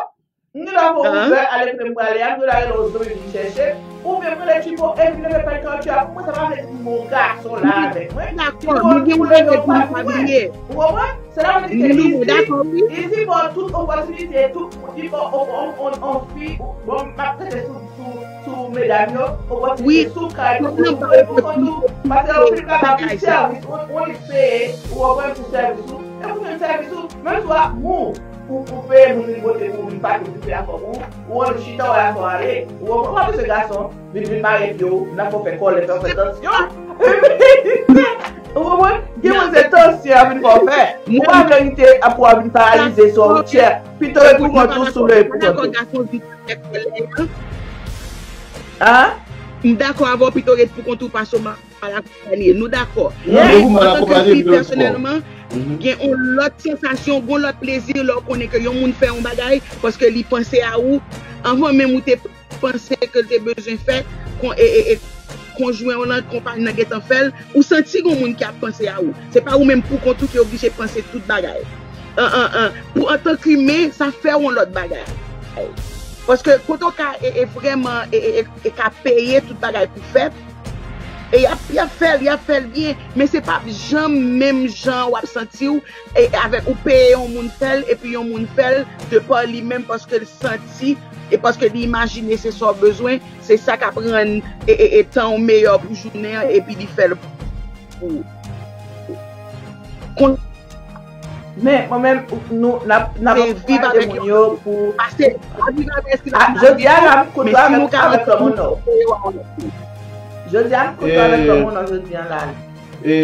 M gen dwa fè yon Uber, ale kote m prale a, m gen dwa rele yon zanmi vin chèche, oubyen m rele Tchipo e vin leve pèl kawoutchou a pou mwen, sa pa vle di pou m gen yon gason la avèk mwen. Tchipo pou leve yon pa pou mwen. Ou konprann? Sèlman vle di ke isi, isi ba w tout opòtinite, tout, li ba w on, on, on, on fi, bon, m ap rete sou, sou, sou medam yo, opòtinite sou kay pou, pou, pou, pou, paske yon fi pa ka pou sèvis, on, on li peye, ou konprann, pou sèvis ou, e pou jwenn sèvis ou, menm si w ap mou, ou, ou peye moun vin pote pou vin pake pou fè afè pou ou, ou annik chita, ou afè w ale, ou konprann, ou pa bezwen gason, vin, vin mare pye w, nan fè w fè kòlèt, fè w fè tansyon. Ou konprann? Gen moun se tansyon ap vin fè w fè. Ou pa vle rete ap ou ap vin paralize sou wout chè. Pito ret pou kont ou, sou le pou kont ou. An? M dakò avè w, pito ret pou kont ou pase w mal akonpanye. Nou dakò. Wi, antanke fi, pèsonèlman, gen yon lòt sansasyon, gen yon lòt plezi lè w konnen ke yon moun fè yon bagay paske li panse a ou anvan menm ou te panse ke l te bezwen fè, kon, e, e, e, konjwen w lan, konpayi w lan gentan fè l, ou santi gen yon moun ki ap panse a ou. Se pa ou menm pou kont ou ki oblije panse tout bagay. An, an, an, pou antanke imen, sa fè w yon lòt bagay. Paske kote w ka, e, e, vrèman, e, e, e, e ka peye tout bagay pou fèt, e y ap, y ap fè l, y ap fè l byen, men se p ap janm menm jan w ap santi w, e, avèk ou peye yon moun fè l, epi yon moun fè l de pa li menm paske l santi, e paske li imajine se sa w bezwen, se sa k ap rann, e, e, e, tan w meyè pou jounen an, epi li fè l pou ou. Kon- Men, mwen menm, nou, n ap, n ap ankouraje moun yo pou. Pase, pa viv avè eskiz la, jodi a la, m kontre avèk, avèk Flò Monò. Jodi a, m kontre avèk Flò Monò, jodi a la. E,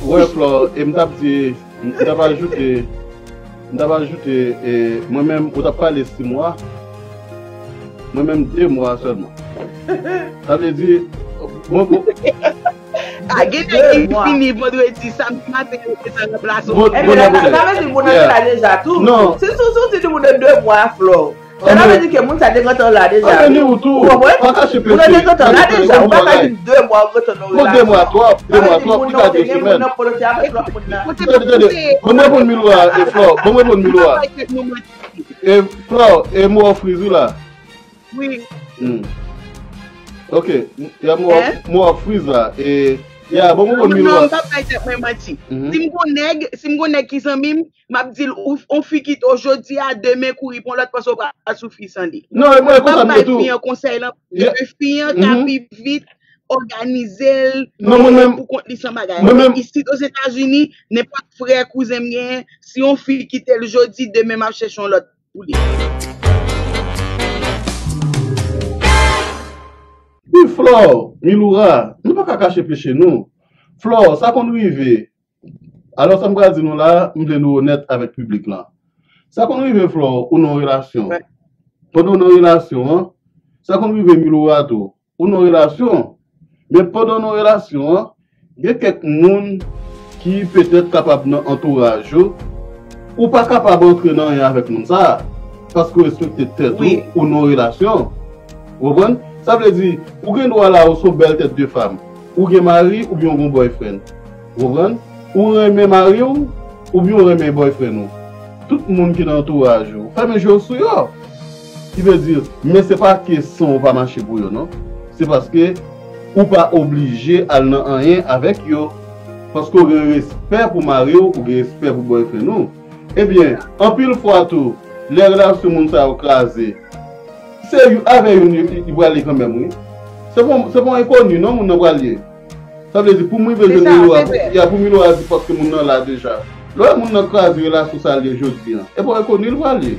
wè, Flò, e m t ap di, m t ap ajoute, m t ap ajoute, e, mwen menm, ou t ap pale sis mwa, mwen menm, de mwa sèlman. Sa vle di, mwen, mwen, A, gen nèg ki fini vandredi, samdi maten, yo te sa nan plas ou. Ebyen, sa vle di moun nan te la deja tou. Si, si, si w di moun nan de mwa, Flò. Sa vle di ke moun sa te gentan la deja. Ou konprann? Moun nan te gentan la deja. Ou pa ka di de mwa, ou gentan nan relasyon. Sa vle di moun nan te gen, moun nan polo te avèk lòt moun nan. Tande, tande. Ban m reponn Milou a, e, Flò. Ban m reponn Milou a. E, Flò, e, mwen ofri w la. Wi. Hmm. Ok. Ya, mwen, mwen ap friz la. E, ya, bon, mwen konn Milou a. Non, non, m p ap bay tèt mwen manti. Si m gon nèg, si m gon nèg ki zanmi m, m ap di l, ou, on fi kite w jodi a, demen kouri pran lòt paske w pral soufri san li. Non, e mwen konsa m ye tou. M p ap bay fi an konsèy lan, paske fi an ka pi vit òganize l pou kont li san bagay. Men isit Ozetazini, nenpòt frè, kouzen m genyen, si on fi kite l jodi, demen m ap chèche on lòt pou li. Wi, Flò, Miloura, nou pa ka kache peche nou. Flò, sa konn rive. Alò, sa m pral di nou la, m vle nou onèt avèk piblik lan. Sa konn rive, Flò, ou nan relasyon. Pandan w nan relasyon an, sa konn rive Miloura tou. Ou nan relasyon. Men pandan w nan relasyon an, gen kèk moun ki petèt kapab nan antouraj ou, ou pa kapab antre nan anyen avèk moun sa a, paske w respekte tèt ou, ou nan relasyon. Ou konprann? Sa vle di, ou gen dwa la, ou se yon bèl tèt de fanm. Ou gen mari oubyen w gen yon boyfriend. Ou konprann? Ou renmen mari w oubyen w renmen boyfriend ou. Tout moun ki nan antouraj ou, fèmen je w sou yo. Ki vle di, men se pa ke san w pa mache pou yo, non. Se paske ou pa oblije al nan anyen avèk yo. Paske w gen respè pou mari w, ou gen respè pou boyfriend ou. Ebyen, anpil fwa tou, lè relasyon moun sa yo kraze, se yo, avè youn yo, yo, yo prale kanmenm, wi. Se pa se pa yon enkoni non moun nan pral ye. Sa vle di pou m rive jwenn Milora, ya pou Milora di paske moun nan la deja. Lè w wè moun nan kraze relasyon sa l ye jodi an, e pa yon enkoni l pral ye.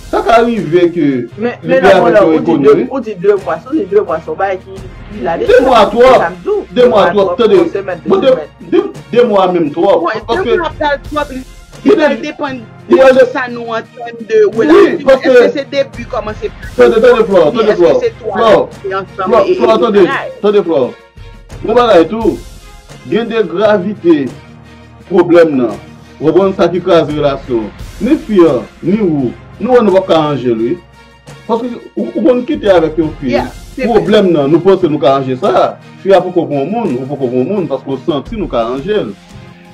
Sa ka rive ke li te avèk yon enkoni wi. Ou di de mwa, si w di de mwa se yon bagay ki ki la deja. De mwa twòp. De mwa twòp, tande. Bon, de, de, de mwa menm twòp. Paske de mwa pral twòp. Li pral depann de kisa nou antann de relasyon. Èske se depi kòmanse pale? Tande, tande, Flò, tande, Flò. Èske se twa ki ansanm e epi bagay? Tande, Flò. Gon bagay tou, gen de gravite pwoblèm nan. Ou konprann sa ki kraze relasyon. Ni fi an, ni ou, nou wè nou p ap ka ranje l wi. Paske ou, ou konn kite avèk yon fi. Pwoblèm nan, nou panse nou ka ranje sa. Fi a poko pran yon moun, ou poko pran yon moun, paske w santi nou ka ranje l.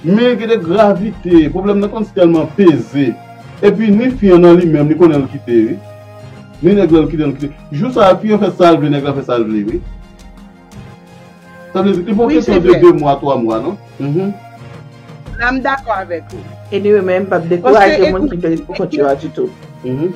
Men gen de gravite, pwoblèm nan konn si tèlman peze. Epi ni fi an nan li menm, li konnen l kite wi. Ni nèg lan l kite, l kite. Jou sa a, fi an fè sa l vle, nèg lan fè sa l vle wi. Sa vle di, li pa yon kesyon de de mwa, twa mwa non. Mhm. La, m dakò avèk ou. Anyway, men m p ap dekouraje moun ki vle pou kont yo a ditou. Mhm.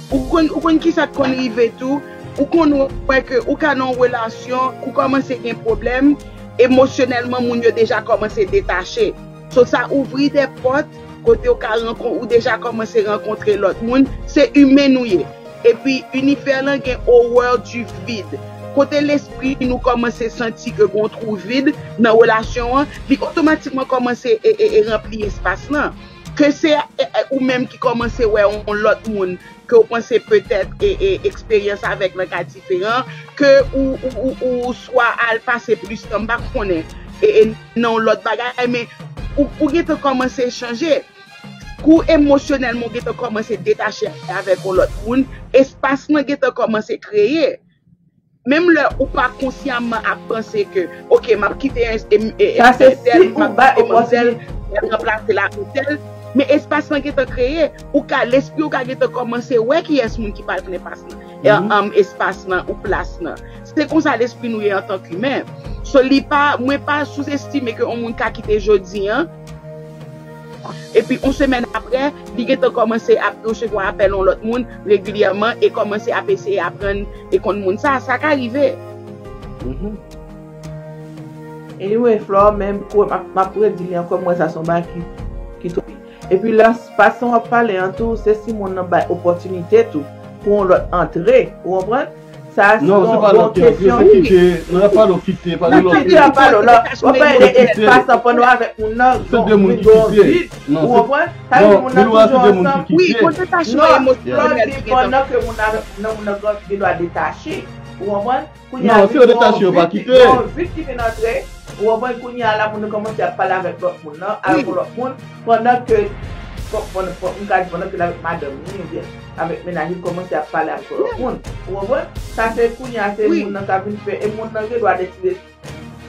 Ou konn, ou konn kisa k konn rive tou? Ou konn wè ke ou ka nan yon relasyon, ou kòmanse gen pwoblèm, emosyonèlman, moun yo deja kòmanse detache. So, sa ouvri de pòt, kote ou ka rankon-, ou deja kòmanse rankontre lòt moun. Se imen nou ye. Epi, inivè lan gen horreur du vide. Kote lespri nou kòmanse santi ke gen yon twou vid nan relasyon an, li otomatikman kòmanse e, e, e ranpli espas lan. Ke se, e, e, ou menm ki kòmanse wè yon lòt moun ke w panse petèt e, e, eksperyans avèk lan ka diferan, ke ou, ou, ou, ou swa al pase plis tan, m pa konnen, e, e, nan yon lòt bagay, men ou, ou gentan kòmanse chanje. Kou emosyonèlman ou gentan kòmanse detache avèk yon lòt moun, espas lan gentan kòmanse kreye. Menm lè ou pa konsyaman ap panse ke, oke, m ap kite e, e, e, entèl, m ap kite manmzèl, m ap ranplase l ak entèl, men espas lan gentan kreye. Ou ka, lespri ou ka gentan kòmanse wè kiyès moun ki pral pran espas lan, e, um, espas lan ou plas lan. Se konsa lespri nou ye antank imen. So, li pa, mwen pa souzestime ke yon moun ka kite jodi an, epi yon semèn apre, li gentan kòmanse ap resevwa apèl yon lòt moun regilyèman e kòmanse ap eseye aprann e konn moun sa, sa ka rive. Mhm. Anyway, Flò, men m ap, m ap redi li ankò, m wè sa se yon bagay ki, ki twò. Epi la, fason w ap pale an tou, se si moun nan bay opòtinite tou pou yon lòt antre, ou konprann? Sa se yon kesyon. Non, se pa lòt ki antre, se kite. Nan, y ap pale w kite, pale lòt ki antre. Kite, w ap pale w la. W ap pale de espas lan pandan w avèk moun nan, se de moun ki kite. Ou konprann? Sa vle di moun nan toujou ansanm. Wi, kote sa chwa emosyonèl ki gentan. Pandan ke moun nan, nan moun nan gen dwa detache. Ou konprann? Kounye a, non, si yo detache, yo pa kite. Gen yon vid ki vin antre. Ou konprann, kounye a la, moun nan kòmanse ap pale avèk lòt moun nan, avèk yon lòt moun, pandan ke, pandan, pandan, m ka di pandan ke l avèk madanm li, oubyen avèk mennaj li, l kòmanse ap pale avèk yon lòt moun. Ou konprann? Sa se kounye a, se moun nan k ap vin fè, e moun nan gen dwa deside,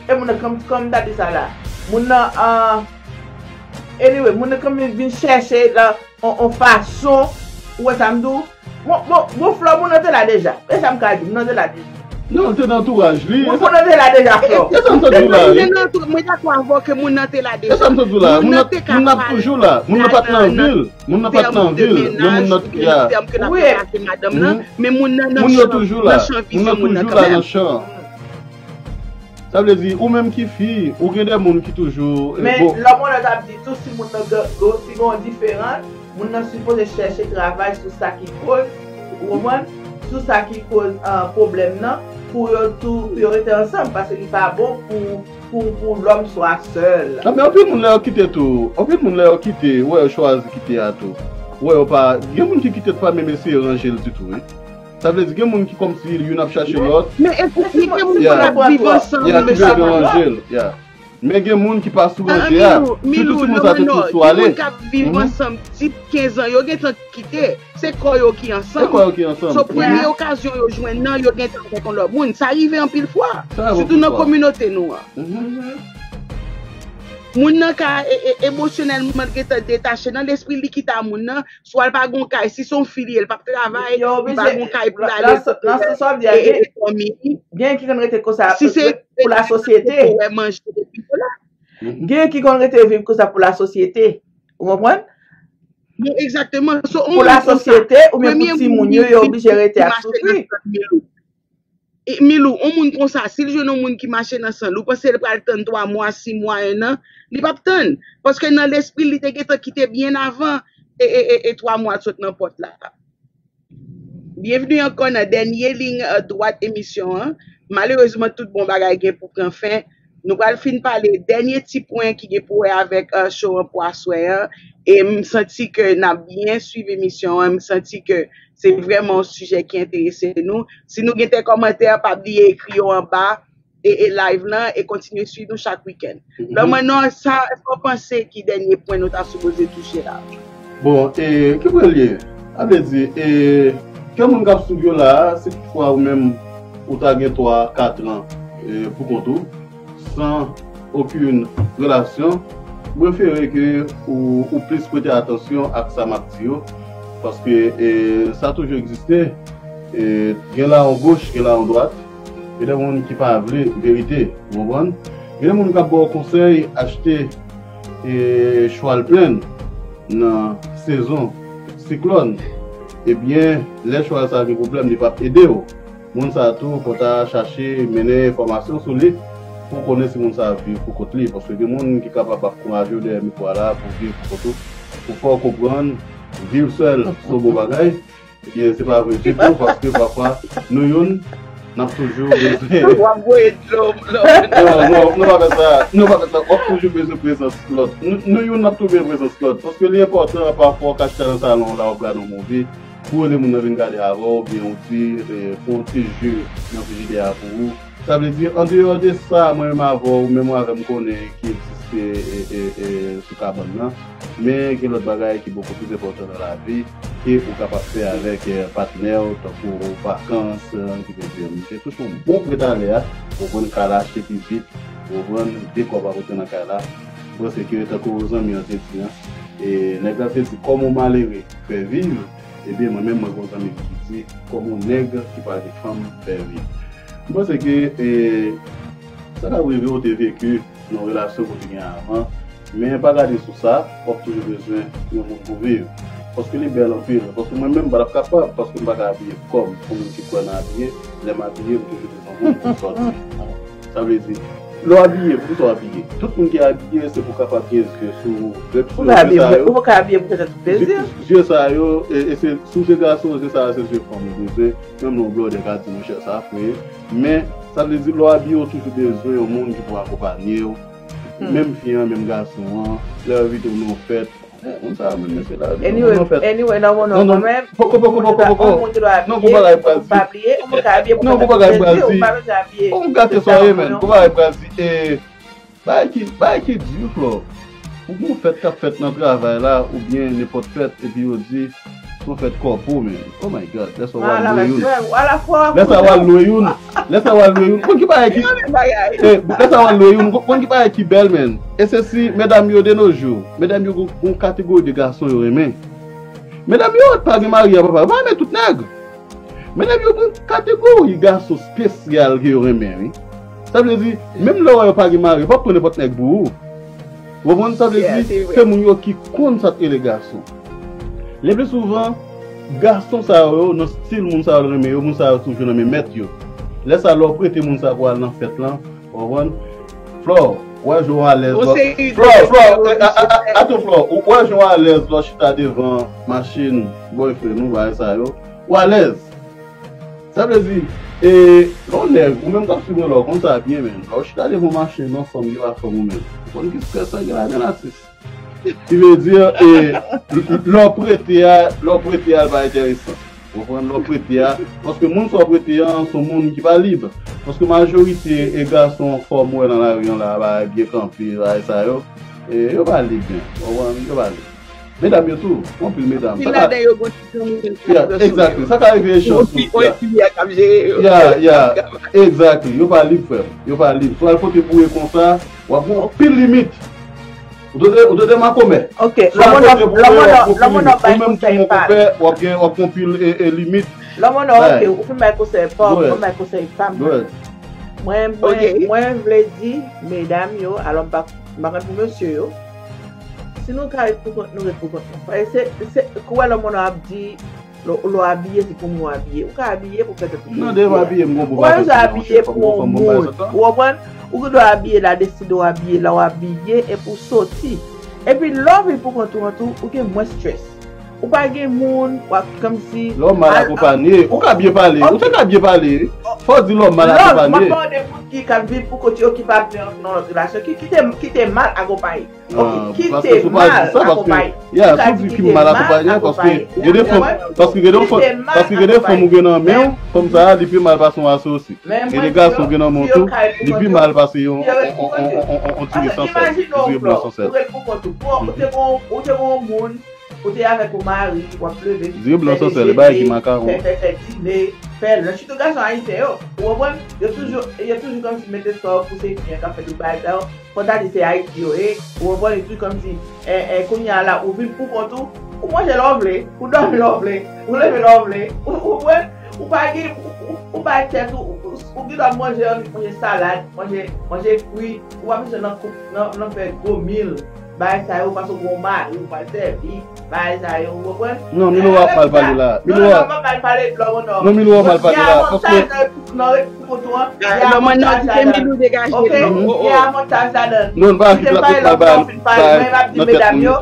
e moun nan, kòm, kòm m ta di sa la, moun nan, ah, anyway, moun nan kòm vin, vin chèche la, on, on fason, ou wè sa m di w? Bon, bon, bon, Flò, moun nan te la deja. E sa m ka di, moun nan te la deja. Non, l te nan antouraj li. Moun, moun nan te la deja, Flò. E sa m sot di w la, wi. Mwen dakò avè w ke moun nan te la deja. E sa m sot di w la. Moun nan, moun nan ap toujou la. Moun nan pa t nan vil. Moun nan pa t nan vil. Men moun nan, ya. Wi. Men moun nan nan chan, nan chan vizyon moun nan kanmenm. Sa vle di, ou menm ki fi, ou gen de moun ki toujou, eh, men bon. Lòm ou lòt ap di tou, si moun nan gen, gen, si gen yon diferans, moun nan sipoze chèche travay sou sa ki koz, ou konprann? Sou sa ki koz, ah, pwoblèm nan, pou yo tou, pou yo rete ansanm, paske li pa bon pou, pou, pou lòm swa sèl. Non, men anpil moun lè yo kite tou, anpil moun lè yo kite, ou wè yo chwazi kite a tou. Ou wè yo pa, gen moun ki kite tou pa menm eseye ranje l ditou, wi. Sa vle di gen moun ki kòmsi youn ap chache lòt. Men e, e, e gen moun ki ap viv ansanm, men sa pa lòt. Men gen moun ki pa sou ranje a. Sitou si moun sa te tou sou ale. Gen moun k ap viv ansanm dis, kenz an, yo gentan kite. Se kò yo ki ansanm. Se kò yo ki ansanm. So, premye okazyon yo jwenn nan, yo gentan avèk yon lòt moun. Sa rive anpil fwa. Sitou nan kominote nou an. Moun nan ka e, e, emosyonèlman gentan detache nan lespri li kite a moun nan, swa l pa gon kay, si se yon fi li ye, l p ap travay, li pa gon kay pou l ale, e, e, e, fanmi li. Gen ki konn rete konsa pou lasosyete. Gen ki konn rete viv konsa pou lasosyete. Ou konprann? Pou lasosyete oubyen pou timoun yo, yo oblije rete ap soufri. E, Milou, yon moun konsa, si l jwenn yon moun ki mache nan san l, ou panse l pral tann twa mwa, sis mwa, en an? Li p ap tann. Paske nan lespri l, li te gentan kite byen avan e, e, e, e twa mwa sot nan pòt la. Byenvni ankò nan dènye liy, eh, dwat emisyon an. Malerezman, tout bon bagay gen pou pran fen. Nou pral fin pale dènye ti pwen ki gen pou wè avèk, eh, show an pou aswè an. E m santi ke n ap byen swiv emisyon an. M santi ke se vrèman yon sijè ki enterese nou. Si nou gen de kòmantè, pa bliye ekri yo anba e, e live lan e kontinye swiv nou chak wikenn. Lanmò non, sa, èske w panse ki dènye pwen nou ta sipoze touche la? Bon, e ki pwen l ye? Sa vle di, e, ke moun k ap swiv yo la a, si toutfwa ou menm ou ta gen twa, kat an, e, pou kont ou, san okenn relasyon, m prefere ke ou, ou plis prete atansyon ak sa m ap di yo, paske, e, sa toujou egziste. E, gen la yon goch, gen la yon dwat. Gen de moun ki pa vle verite, ou konprann? Gen de moun k ap ba w konsèy achte, e, chwal plenn nan sezon siklòn. Ebyen, lè chwal sa gen pwoblèm, li p ap ede w. Moun sa tou, fò w ta chache mennen enfòmasyon sou li pou w konnen si moun sa ap viv pou kont li. Paske gen moun ki kapab ap ankouraje w dèyè mikwo a la pou w viv pou kont ou, pou fè w konprann viv sèl se yon bon bagay. Ebyen, se pa vre ditou, paske pafwa, nou youn, n ap toujou bezwen. W ap voye dlo, non, non, nou pa fè sa, nou pa fè sa, w ap toujou bezwen prezans lòt. Nou, nou youn, n ap twouve prezans lòt. Paske li enpòtan, pafwa, w ka chita nan salon w la, w ap gade yon movie, pou rele moun nan vin gade avè w, oubyen w di, e, fè yon ti je nan frijidè a pou ou. Sa vle di, andeyò de sa, mwen menm avè w, ou menm ou avè m konnen ki egziste, e, e, e, sou kabann nan. Men gen lòt bagay ki bokou plis enpòtan nan lavi ke ou kapab fè avèk, eh, patnè w, tankou vakans, eh, ki vle di, m te touche yon bon pre talè a, ou konprann, kay la achte pi vit, ou konprann, de kòb a pote nan kay la. M panse ke tankou zanmi an te di an, e nèg la te di, kòm yon malere fè viv, ebyen mwen menm mwen gen yon zanmi ki di, kòm yon nèg ki pa gen fanm fè viv. M panse ke, e, sa ka rive w te veki nan yon relasyon ke w te gen avan, men pa gade sou sa, w ap toujou bezwen yon moun pou viv. Paske li bèl anpil. Paske mwen menm, m pa t ap kapab, paske m pa ka abiye kò m. Kòm yon moun ki kwè nan abiye, lè m abiye, m toujou bezwen yon moun pou m sòti. Sa vle di, lè w abiye, poukisa w abiye? Tout moun ki abiye, se pou kapab gen zye sou ou. Lè w sou zye sa yo, ou pa ka abiye pou tèt ou plezi. Zye sa yo, e, e se, si w se gason, zye sa yo se zye fanm ou bezwen. Menm lè w blòdè ka di, monchè, sa fre. Men, sa vle di, lè w abiye, w toujou bezwen yon moun ki pou akonpanye w. Menm fi an, menm gason an, lè yo envite w nan yon fèt. Eh, moun sa yo menm, mesye, la, anyway, anyway, nan moun nan kanmenm, poko, poko, poko, poko. Non, gon bagay pral di. Pa bliye, yon moun ka abiye pou tèt ou plezi, ou pa bezwen abiye. Yon gate swarye, menn. Gon bagay pral di. E, bagay ki, bagay ki di, Flò. Ou gen yon fèt k ap fèt nan travay la, oubyen nenpòt fèt, epi yo di, se yon fèt kòpou, menn. Oh my God, lè sa w al lwe youn. Lè sa w al lwe youn. Lè sa w al lwe youn. Konn ki bagay ki, eh, lè sa w al lwe youn. Konn ki bagay ki bèl, menn. E se si, medam yo de nos jours, medam yo gon, gon kategori de gason yo renmen. Medam yo pa gen mari a papa, yo pa renmen tout nèg. Men nèg yo gen kategori gason espesyal ke yo renmen, wi. Sa vle di, menm lè w wè yo pa gen mari, yo p ap pran nenpòt nèg pou ou. Ou konprann? Sa vle di, se moun yo ki konn sa k rele gason. Le pli souvan, gason sa yo, nan stil moun sa yo renmen yo, moun sa yo toujou nan men mèt yo. Lè sa, lè w prete moun sa pou al nan fèt lan, ou konprann? Flò, w wè jan w alèz lò. Flò, Flò, atann Flò, w wè jan w alèz lò chita devan machin boyfriend ou, bagay sa yo. Ou alèz. Sa vle di, e, lè w nèg, ou menm k ap swiv mwen la, w konn sa byen, menn. Lè w chita devan machin yon fanm ki pa fanm ou menm, ou konn ki strès sa gen ladan l, atis. Ki vle di, e, lè w prete a, lè w prete a, l pa enteresan. Ou konprann? Lè w prete a, paske moun sa w prete a, se yon moun ki pa lib. Paske majorite e gason fanm ou wè nan lari an la, bagay byen kanpe, bagay sa yo, e, yo pa lib, menn. Ou konprann? Yo pa lib. Medam yo tou, anpil medam. Anpil ladan yo gon ti granmoun ki ap pran sou yo. Exactly. Sa ka rive echanj tou. Yon enfimyè k ap jere yo. Yeah, yeah. Exactly. Yo pa lib, frè m. Yo pa lib. Swa l pote boure konsa, w ap gen anpil limit. Ou tande, ou tande makomè? Ok. Swa l pote boure, w ap gen anpil limit. Ou menm tou, mon konpè, w ap gen, w ap gen anpil, e, e, limit. Lanmò non, ok, ou fin bay konsèy pa w, mwen bay konsèy pa m. Mwen, mwen, mwen vle di, medam yo, alò m pa, m pa konn pou mesye yo. Si nou ka ret pou kont nou, ret pou kont nou. Paske se, se, kou wè lòm moun ap di, Lè w abiye, se pou moun w abiye. Ou ka abiye pou fè tèt ou plezi. Non, depi m abiye, m gon bon bagay. Ou pa bezwen abiye pou yon moun. Ou konprann? Ou gen dwa abiye la, deside w abiye la, w abiye epi w soti. Epi lè w vin pou kont ou an tou, ou gen mwens strès. Ou pa gen moun, w ap kòmsi. Lè w mal akonpanye, ou ka byen pale, ou te ka byen pale. Fò w di lè w mal akonpanye. Lè w mal akonpanye. Lòt, m ap mande moun ki k ap viv pou kont yo ki pa vle antre nan lòt relasyon, ki kite, kite mal akonpanye. Ok, kite mal akonpanye. Ou ka di kite mal akonpanye. Paske si w di ki m mal akonpanye, paske gen de fanm, paske gen de fanm, paske gen de fanm ou gen nan men w, fanm sa a, li pi mal pase yon asosi. Gen de gason ou gen nan men w tou, li pi mal pase yon, yon, yon, yon, yon, yon ti zen san sèl, yon ti zen blan san sèl. Ou rete pou kont ou. Bon, ou te gon, ou te gon moun, ou te avèk yon mari, w ap leve, fè dejene, fè, fè, fè dine, fè lanch. Sitou gason ayisyen yo, ou konprann? Yo toujou, yo toujou kòmsi mete sò pou se fi an k ap fè tout bagay sa yo. Fò ta di se Ayiti yo ye, ou konprann? Yo toujou kòmsi, eh, eh, kounye a la, ou vin pou kont ou, ou manje lè w vle, ou dòmi lè w vle, ou leve lè w vle, ou, ou konprann? Ou pa gen, ou, ou, ou bay tèt ou, ou, ou, ou gen dwa manje, manje salad, manje, manje fwi, ou pa bezwen nan koup, nan, nan fè gwo mil. Bagay sa yo, paske w gen yon mari, ou pral sèvi, bagay sa yo, ou konprann? Non, Milora ap mal pale la. Milora. Non, non, non, m ap mal pale, non, non. Non, Milora mal pale la, paske. Gen avantaj nan ret pou, nan ret pou kont ou an. Gen avantaj ladan. Ok? Gen avantaj ladan. Non, n pa kite l ap mal pale. Mwen, m ap di medam yo,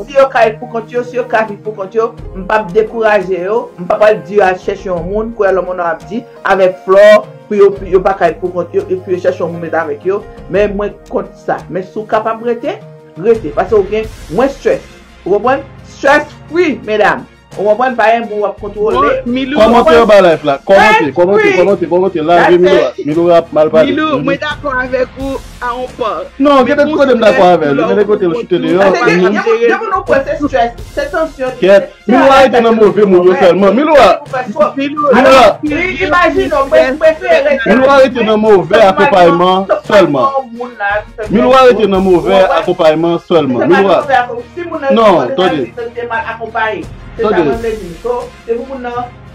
si yo ka ret pou kont yo, si yo ka viv pou kont yo, m p ap dekouraje yo, m p ap al di yo al chèche yon moun, kwè lè moun nan ap di, avèk flò, pou yo, pou yo pa ka ret pou kont yo, e pou yo chèche yon moun met avèk yo. Men mwen kont sa. Men si w kapab rete, rete. Paske w gen mwens strès. Ou konprann? Stress free, medam. Ou konprann? Pa gen moun w ap kontwole. Kòmante anba live la. Kòmante, kòmante, kòmante, kòmante. Lage Milora. Milora ap mal pale. Milou, mwen dakò avèk ou a yon pa. Non, gen de kote m dakò avè l. Gen de kote l choute deyò. Paske gen, gen moun, gen moun ou kwè se stress, se tansyon. Kèt. Milou arete nan move moun yo sèlman. Milou a. Milou a. Imajine w, mwen prefere rete. Milou arete nan move akonpayman sèlman. Milou arete nan move akonpayman sèlman. Milou a. Non, tande. Tande.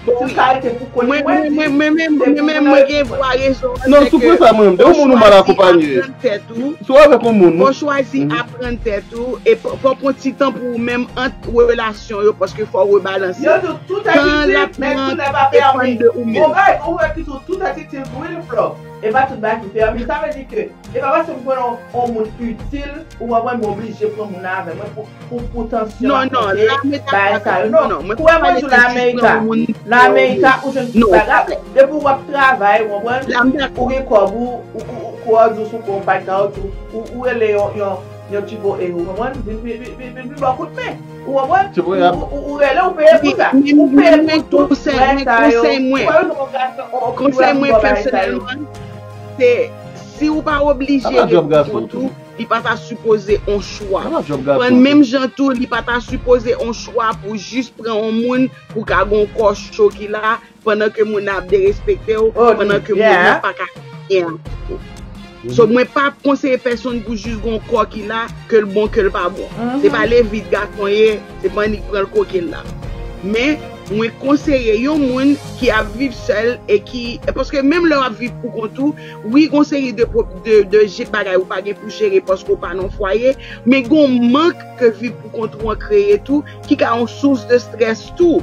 Mwen, mwen, mwen, mwen, mwen, mwen gen vwa rezon an. Non, sou pwen sa, mwen menm, de yon moun ou mal akonpanye. Si w avèk yon moun, fò chwazi aprann tèt ou, e fò, fò pran ti tan pou ou menm ant relasyon yo, paske fò w rebalanse. Yo di w tout est utile, mais tout n'est pas permis. Bon, guys, ou wè ki tou tout est utile pou wi flò. E pa tout bagay ki pèmi. Sa vle di ke, e pa paske m konnen yon, yon moun itil, ou konprann, mwen oblije pran moun nan avè mwen pou, pou, pou tansyon. Non, non, la, mwen ta bagay sa yo. Non, non, mwen pa pale de jis pran yon moun. Lameyika, ou jwenn tout bagay. Depi w ap travay, ou konprann, ou gen kòb ou, ou, ou, ou, ou kò di w sou kò w pa t ka w, ou, ou rele yon, yon, yon tipo e, ou konprann, vin, vin, vin, vin, vin, vin ba w kout men. Ou konprann? Ou, ou, ou rele, ou peye pou sa. Ou peye pou tout frè sa yo. Ou pa bezwen yon gason, yon, yon, yon bagay sa yo. Konsèy mwen pèsonèlman, se si w pa oblije ret pou kont ou, li pa ta sipoze on chwa. Pran menm jan tou, li pa ta sipoze on chwa pou jis pran on moun pou ka gon kò cho ki la, pandan ke moun nan ap derespekte w, pandan ke moun nan pa ka fè anyen ak ou. So, mwen pa ap konseye pèsonn pou jis gon kò ki la, ke l bon, ke l pa bon. Se pa levit gason ye, se pa annik pran l koke l la. Men, mwen konseye yon moun ki ap viv sèl e ki, paske menm lè w ap viv pou kont ou, wi, gon seri de, de, de je-, bagay ou pa gen pou jere paske w pa nan fwaye, men gon mank ke viv pou kont ou an kreye tou, ki ka yon sous de strès tou.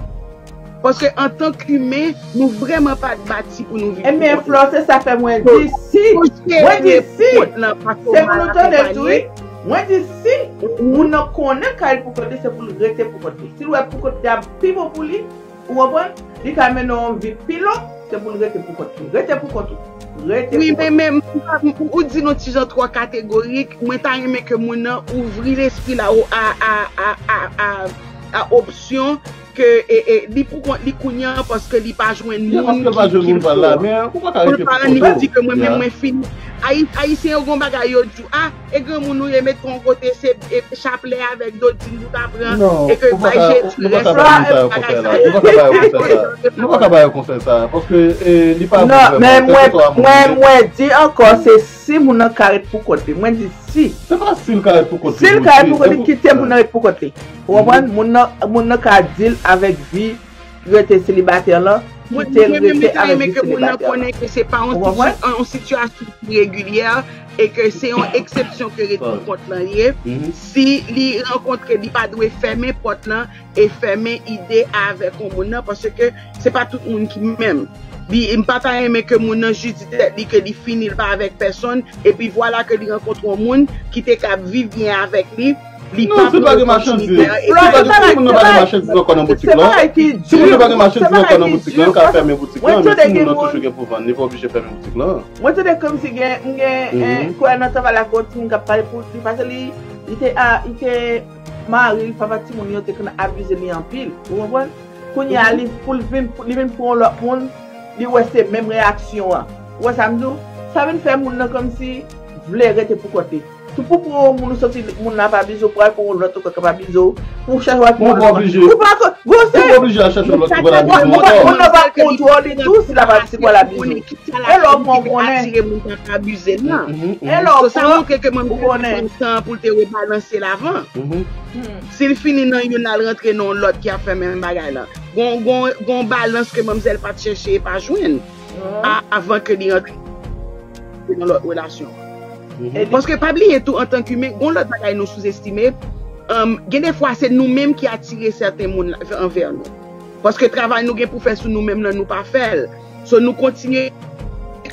Paske antank imen, nou vrèman pa t bati pou nou viv pou kont nou. Ebyen, Flò, se sa fè mwen di si. Mwen di si. Se pou nou tande tou, wi. Mwen di si moun nan konnen l ka ret pou kont li, se pou l rete pou kont li. Si l wè pou kont li ap pi bon pou li, ou konprann, li ka mennen yon vi pi long, se pou l rete pou kont li. Rete pou kont ou. Rete pou kont ou. Wi, men, men, ou di nou ti jan twò kategorik, mwen ta renmen ke moun nan ouvri lespri l a, a, a opsyon ke, e, e, li pou kont li kounye a paske li pa jwenn moun ki, ki l fo. Pou l pa annik di ke mwen menm mwen fini. Ayi-, Ayisyen yo gon bagay yo di w, a, e granmoun ou ye, met yon kote, se, e, chaplè avèk dodin pou ta pran, e ke bay Jezi rès bagay sa yo. Nou pa ka ba yo konsèy sa, paske, e, li pa bon vrèman, kèlkeswa moun. Non, men mwen, mwen, mwen di ankò, se si moun nan ka ret pou kont li. Mwen di si. Se pa si l ka ret pou kont li. Si l ka ret pou kont li, kite moun nan ret pou kont li. Ou konprann? Moun nan, moun nan ka deal avèk vi rete selibatè lan, kite l rete avèk jis selibatè la. Ou konprann? Yon sitiyasyon ki regilyè e ke se yon eksepsyon ke rete pou kont lan ye. Si li rankontre, li pa dwe fèmen pòt lan e fèmen ide avèk yon moun nan, paske se pa tout moun ki menm. Li, m pa ta renmen ke moun nan jis di tèt li ke li fini, li pa avèk pèsonn, epi vwala ke li rankontre yon moun ki te ka viv byen avèk li, li pa pran opòtinite an. Flò, se pa bagay, se pa, se pa bagay ki di. Si moun nan pa gen machandiz ankò nan boutik lan, si moun nan pa gen machandiz ankò nan boutik lan, li ka fèmen boutik lan, men si moun nan toujou gen pou vann, li pa oblije fèmen boutik lan. Mwen tande kòmsi gen, m gen, eh, kwè nan travay la, gen yon timoun k ap pale pou li, paske li, li te, a, li te mari l, papa timoun yo te konn abize li anpil, ou konprann? Kounye a, li, pou l vin, li vin pou yon lòt moun, li wè se menm reyaksyon an. Ou wè sa m di w? Sa vin fè moun nan kòmsi vle rete pou kont li. Tou pou, pou yon moun ou santi moun nan ap abize w, pral pou yon lòt ankò k ap abize w, pou w chèche yon lòt moun. Ou pa oblije. Ou pa ko-, gwo se. Ou pa oblije al chèche yon lòt ki pral abize w ankò. Moun nan pa kontwòl li tou, si l ap, si l pral abize w. E lè w pran, ou konnen. Atire moun k ap abize l lan. E lè w pran, ou konnen. Pou l te rebalanse l avan. Si l fini nan youn, l al rantre nan yon lòt ki ap fè menm bagay la. Gon, gon, gon balans ke manmzèl pa t chèche e pa jwenn avan ke li rantre nan lòt relasyon. Paske pa bliye tou, antanke imen, gon lòt bagay nou souzestime. Gen de fwa, se nou menm ki atire sèten moun anvè nou. Paske travay nou gen pou fè sou nou menm nan, nou pa fè l. So, nou kontinye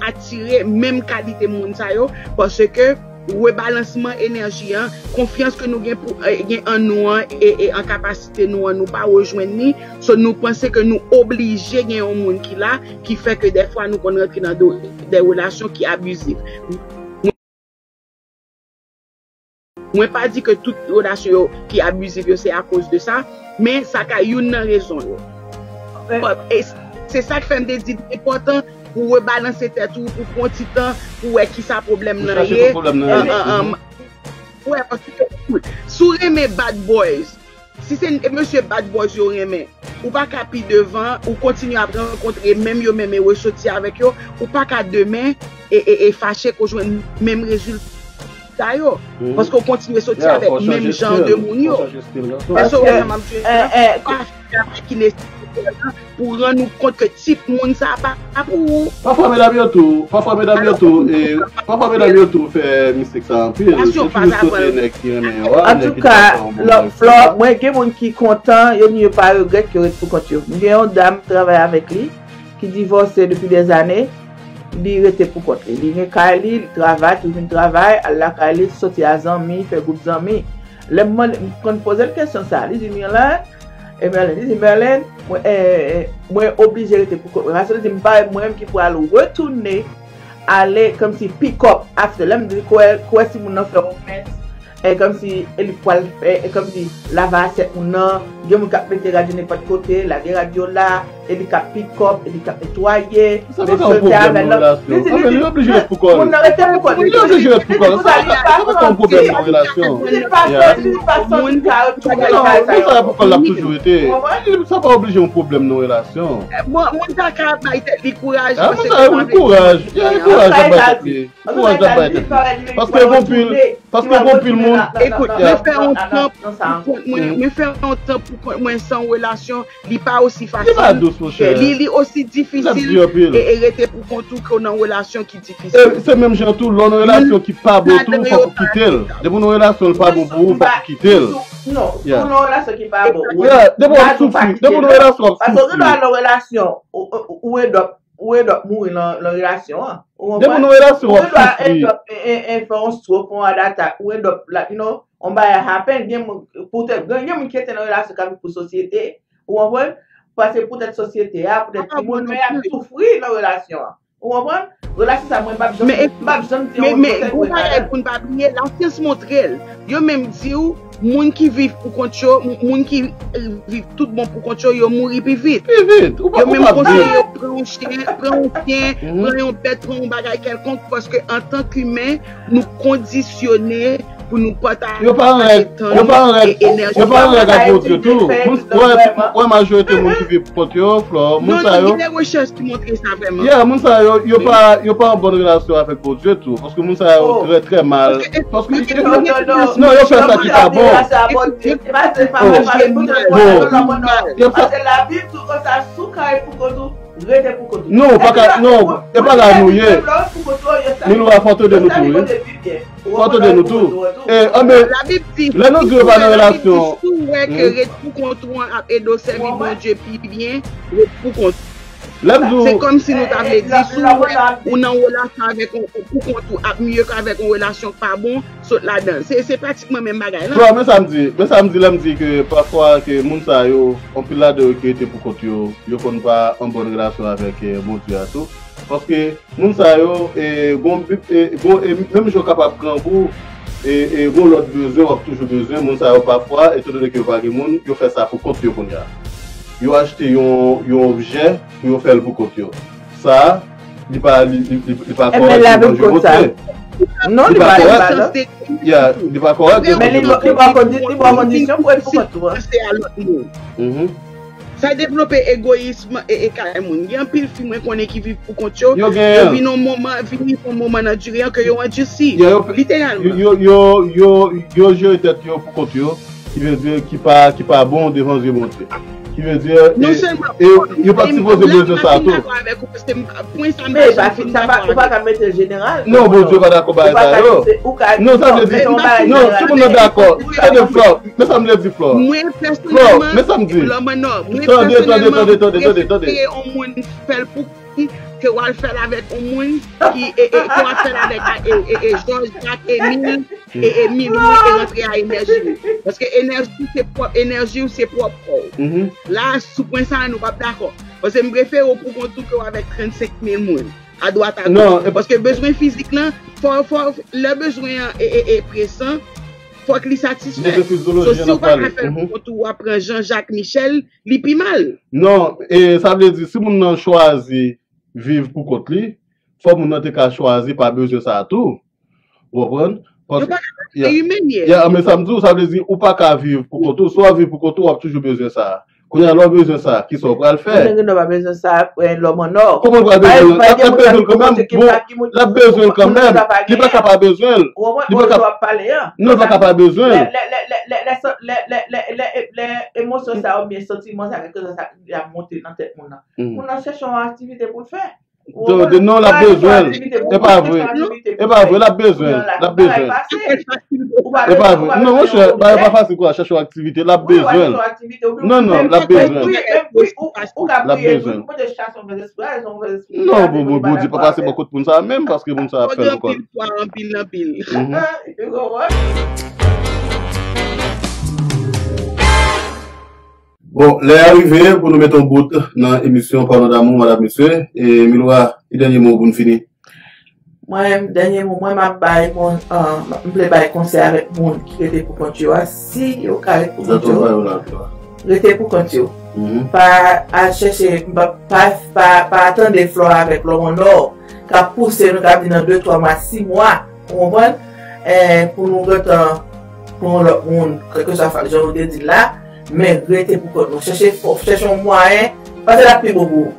atire menm kalite moun sa yo, paske rebalansman enèji an, konfyans ke nou gen pou, eh, gen an nou an, e, e an kapasite nou an, nou pa rejwenn li. So, nou panse ke nou oblije gen yon moun ki la, ki fè ke dèfwa nou konn rantre nan do-, de relasyon ki abizif. Mwen pa di ke tout relasyon yo ki abizif yo se akoz de sa, men sa ka youn nan rezon yo. E se sa k fè m te di li enpòtan pou rebalanse tèt ou, pou pran ti tan, pou wè kisa pwoblèm nan ye. Pou chèche pou pwoblèm nan ye. An, an, an, wè, paske, si w renmen bad boys, si se mesye bad boys yo renmen, ou pa ka pi devan, ou kontinye ap rankontre menm yo menm e resoti avèk yo, ou pa ka demen e, e, e fache ke w jwenn menm rezilta yo. Paske w kontinye soti avèk menm jan de moun yo. Èske w wè sa m ap di w la? Pa fè travay ki nesesè pou rann ou kont ke tip moun sa a pa pou ou. Pafwa medam yo tou, pafwa medam yo tou, e, pafwa medam yo tou fè mistik sa anpil. Se toujou sote nèg ki renmen yo a, nèg ki ta fè yon bon bagay. Flò, mwen gen moun ki kontan, yo ni yo pa regrèt ke yo ret pou kont yo. M gen yon dam m travay avèk li, ki divòse depi dèzane, li rete pou kont li. Li gen kay li, li travay, tou vin travay, al lakay li, soti a zanmi, fè gwoup zanmi. Lè m mande, m konn poze l kesyon sa, li di, Mirlande, e Merlin, li di, Merlin, mwen, eh, mwen oblije rete pou kont mwen. Paske li di, m pa wè mwen menm ki pral retounen, ale kòmsi pick up after. Lè m di, kwè, kwè si moun nan fè yon mès, e kòmsi, e li pral fè, e kòmsi lave asyèt moun nan, gen moun k ap mete radyo nenpòt kote, lage radyo la, e li k ap pick up, e li k ap netwaye, li ap soti avè l. Li di, li di, moun nan rete pou kont li. Li oblije ret pou kont li. Sa pa ka yon pwoblèm nan relasyon. Li pa santi, li pa santi sa retounen nan kay sa yo. Moun sa pou kont l ap toujou rete. Sa pa oblije yon pwoblèm nan relasyon. Moun sa ka bay tèt li kouraj. Moun sa yo kouraj. Kouraj ap bay tèt li. Kouraj ap bay tèt li. Paske gon pil, paske gon pil moun. Ekout, mwen fè yon tan pou kont mwen, mwen fè yon tan pou kont mwen san relasyon, li pa osi fasil. Li pa dous, monchè. Li, li osi difisil e, e rete pou kont ou ke nan relasyon ki difisil. E se menm jan tou, lè w nan relasyon ki pa bon tou, fòk ou kite l. Depi w nan relasyon l pa bon pou ou, fòk ou kite l. Non, pou nan relasyon ki pa bon. Depi w ap soufri, depi w nan relasyon w ap soufri. Paske ou gen dwa nan relasyon, ou, ou, ou end up ou end up mouri nan, nan relasyon an. Ou konprann? Depi w nan relasyon w ap soufri. Ou gen dwa end up, e, e, e, fè yon stroke, fè yon heart attack, ou end up, like, you know, yon bagay happen, gen moun, poutèt, gen, gen moun ki rete nan relasyon k ap viv pou sosyete, ou konprann? Paske poutèt sosyete a, poutèt timoun, men y ap soufri nan relasyon an. Ou konprann? Relasyon sa, mwen, m p ap janm, m p ap janm di yon moun konsèy pou l pa la. Men, men, men, gon bagay pou n pa bliye, lasyans montre l. Yo menm di w, moun ki viv pou kont yo, m-, moun ki, eh, viv tout bon pou kont yo, yo mouri pi vit. Pi vit. Ou pa, ou pa byen. Yo menm konseye yo pran yon chen, pran yon chen, pran yon bèt, pran yon bagay kèlkonk, paske antanke imen, nou kondisyone pou nou pataje tan nou e enèji nou. Yo pa an règ ak Bondye tou. Moun, wè, wè, majorite moun ki viv pou kont yo, Flò, moun sa yo. Non, non, gen de rechèch ki montre sa vrèman. Yeah, moun sa yo, yo pa, yo pa an bòn relasyon avèk Bondye tou. Paske moun sa yo trè, trè mal. Paske, non, yo fè sa ki pa bon. Bon. Paske Labib di w konsa, si w ka ret pou kont ou, Rete pou kont ou. Non, pa ka, non, e pa la nou ye. Milwa, fò tande nou tou, wi. Fò tande nou tou. E, anben, lè nou di yo pa nan relasyon. Si w wè ke ret pou kont ou an ap ede w sèvi Bondye pi byen, ret pou kont ou. Lè m di w, se kòmsi nou ta vle di, si w wè ou nan relasyon avèk yon pou kont ou ap mye ke avèk yon relasyon k pa bon, sot ladan l. Se, se pratikman menm bagay la. Bro, men sa m di, men sa m di lè m di ke pafwa ke moun sa yo, anpil ladan yo ki rete pou kont yo, yo konn pa an bòn relasyon avèk, eh, Bondye a tou. Paske moun sa yo, eh, gon, eh, gon, eh, menm jan w kapab grangou, eh, eh, gon lòt bezwen, w ap toujou bezwen. Moun sa yo pafwa, etandone ke yo pa gen moun, yo fè sa pou kont yo kounye a. Yo achte yon, yon objè pou yo fè l pou kont yo. Sa, li pa, li, li, li, li pa kòrèk devan je Bondye. Non, li pa kòrèk. Yeah, li pa kòrèk devan je Bondye. Men li ba w kondisyon pou ret pou kont ou an. Mhm. Sa devlope egoyism e, e kay moun. Gen anpil fi mwen konnen ki viv pou kont yo. Yo vin yon moman, vin yon moman nan dire an ke yo andisi. Literalman. Yo, yo, yo, yo jere tèt yo pou kont yo. Ki vle di ki pa, ki pa bon devan zye Bondye. Ki vle di, e, e, yo pa t sipoze bezwen sa tou. Pwen sa m pa janm fin dakò avèk ou. Ou pa ka mete l jeneral. Non, Bondye pa dakò bagay sa yo. Non, sa vle di, non, si moun nan dakò, tande Flò, men sa m vle di Flò. Mwen pèsonèlman, Flò, men sa m di. Tande, tande, tande, tande, tande, tande. Mwen pèsonèlman, mwen prefere yon moun fè l pou ke w al fè l avèk yon moun ki, e, e, ke w ap fè l avèk, e, e, e, Jòj, Jak, Emil, e, e, Milou, e rantre a enèji w. Paske enèji w se pwòp, enèji w se pwòp kò w. La, sou pwen sa a, nou p ap dakò. Paske m prefere w pou kont ou ke w avèk trannsenk mil moun, adwat, agoch. Paske bezwen fizik lan, fò, fò, lè bezwen an e, e, e presan, fòk li satisfè. So, si w pa ka fè l pou kont ou, w ap pran Jean Jacques Michel, li pi mal. Non, e sa vle di, si moun nan chwazi viv pou kont li, fò moun nan te ka chwazi pa bezwen sa a tou. Ou konprann? Yo pa ka trete imen ye. Ya, men sa m di w, sa vle di, ou pa ka viv pou kont ou. Si w ap viv pou kont ou, w ap toujou bezwen sa a. Kounye a, lè w bezwen sa a, kisa w pral fè? Moun nan gen dwa pa bezwen sa a, lòm an nò. Kòman l pral bezwen l? L ap bezwen l kanmenm. Bon, l ap bezwen l kanmenm. Li pa ka pa bezwen l. Li pa ka. Non, li pa ka pa bezwen l. Lè, lè, lè, lè, lè, lè, lè, lè, lè, lè, lè, lè emosyon sa yo, oubyen santiman sa, kèlkeswa sa ki ap monte nan tèt moun nan. Moun nan chèche yon aktivite pou l fè. De, de non, l ap bezwen l. E pa vre. E pa vre, l ap bezwen l. L ap bezwen l. E pa vre. Non, monchè, bagay pa fasil pou w al chèche yon aktivite, l ap bezwen l. Non, non, l ap bezwen l. L ap bezwen l. Non, bon, bon, Bondye pa pase bò kot moun sa a menm, paske moun sa a fè l ankò. Anpil, anpil. Bon, lè a rive pou nou mete yon bout nan emisyon Parlons d'amour, madam, mesye. E Milwa, ki dènye mo pou n fini? Mwen menm, dènye mo mwen, m ap bay, bon, m vle bay konsèy avèk moun ki rete pou kont yo a, si yo ka ret pou kont yo, rete pou kont yo. Pa al chèche, pa, pa, pa, pa tande Flò avèk Lòmònò k ap pouse nou, k ap di nan de, twa mwa, sis mwa, ou konprann? Eh, pou nou gentan pran yon lòt moun, kèlkeswa fa-, jan nou te di l la, men rete pou kont nou. Chèche fò, chèche yon mwayen, paske l ap pi bon pou ou.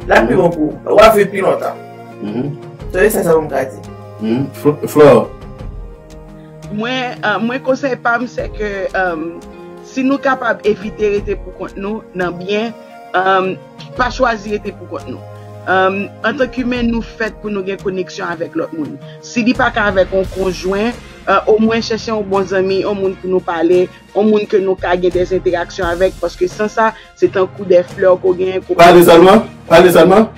L ap pi bon pou ou. W ap viv pi lontan. Se sa sèlman m ka di. Fl-, Flò. Mwen, eh, mwen konsèy pa m, se ke, eh, si nou kapab evite rete pou kont nou nan byen, eh, pa chwazi rete pou kont nou. Eh, antanke imen, nou fèt pou nou gen koneksyon avèk lòt moun. Si li pa ka avèk yon konjwen, eh, omwen chèche yon bon zanmi, yon moun pou nou pale, yon moun ke nou ka gen dè entèraksyon avèk, paske san sa, se tankou de flè ke w genyen, ke w pa. Pale sèlman, pale sèlman.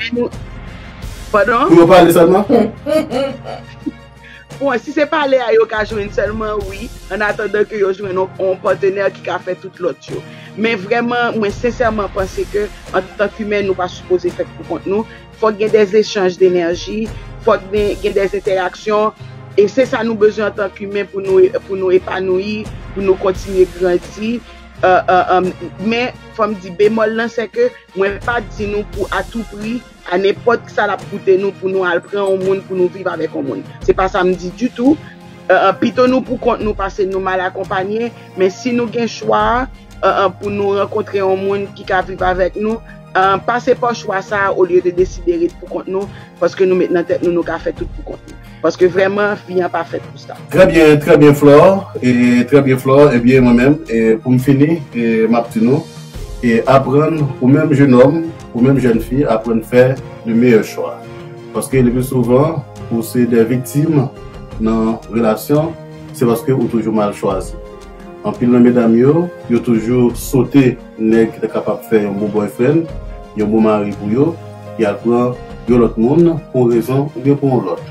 Padon? Pou yo pale sèlman? Bon, si se pale a yo ka jwenn sèlman, wi, an atandan ke yo jwenn yon, yon patenè ki ka fè tout lòt yo. Men vrèman, mwen sensèman panse ke, antanke imen, nou pa sipoze fèt pou kont nou. Fòk gen dè echanj denèji, fòk gen, gen dè entèraksyon. E se sa nou bezwen antanke imen pou nou, pou nou epanouyi, pou nou kontinye grandi. Eh, eh, eh, men, fò m di bemòl lan, se ke mwen pa di nou pou a tou pri, a nenpòt ki sa l ap koute nou, pou nou al pran yon moun, pou nou viv avèk yon moun. Se pa sa m di ditou. Eh, eh, pito nou pou kont nou pase nou mal akonpanye, men si nou gen chwa, eh, eh, pou nou rankontre yon moun ki ka viv avèk nou, eh, pase pa chwa sa a olye de deside ret pou kont nou, paske nou met nan tèt nou, nou ka fè tout pou kont nou. Paske vrèman, vi an pa fèt pou sa. Trè byen, trè byen, Flò. E trè byen, Flò. Ebyen, mwen menm, e pou m fini, e m ap di nou, E aprann, ou menm jenòm, ou menm jèn fi, aprann fè le meilleur choix. Paske le pli souvan, ou se de viktim nan relasyon, se paske ou toujou mal chwazi. Anpil nan medam yo, yo toujou sote nèg ki ta kapab fè yon bon boyfriend, yon bon mari pou yo, y al pran yon lòt moun pou yon rezon oubyen pou yon lòt.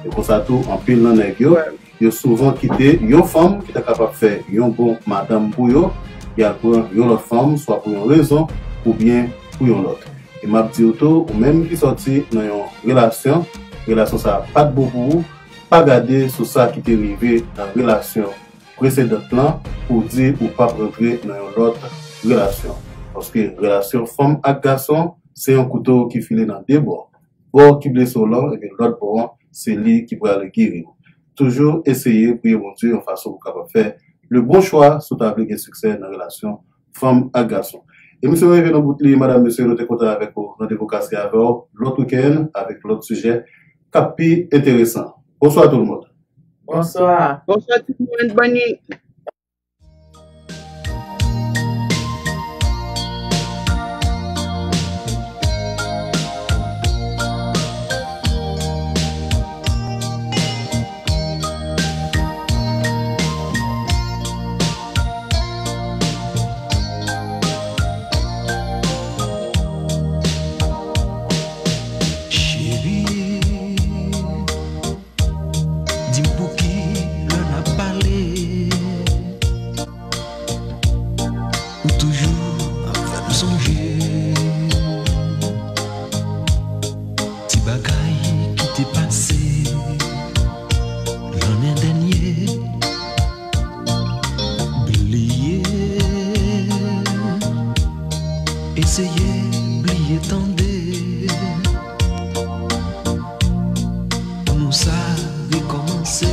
E konsa tou, anpil nan nèg yo, yo souvan kite yon fanm ki ta kapab fè yon bon madanm pou yo, y al pran yon lòt fanm, swa pou yon rezon oubyen pou yon lòt. E m ap di w tou, ou menm ki sòti nan yon relasyon, relasyon sa a pa t bon pou ou, pa gade sou sa ki te rive nan relasyon presedant lan pou w di ou p ap rantre nan yon lòt relasyon. Paske relasyon fanm ak gason se yon kouto ki file nan de bò. Bò ki blese w lan, ebyen lòt bò an, se li ki pral geri w. Toujou eseye priye Bondye yon fason pou w kapab fè le bon chwa si w ta vle gen siksè nan relasyon fanm ak gason. Emisyon an rive nan bout li, madam, mesye, nou te kontan avèk ou. Randevou kase avè w lòt wikenn avèk lòt sijè k ap pi enteresan. Bonswa tout le monde. Bonswa. Bonswa tout le monde, bonne nuit. Cheri, di m pouki lè n ap pale, ou toujou ap fè m sonje ti bagay ki te pase lannen dènye. Bliye, eseye bliye tande. Pou nou sa rekòmanse.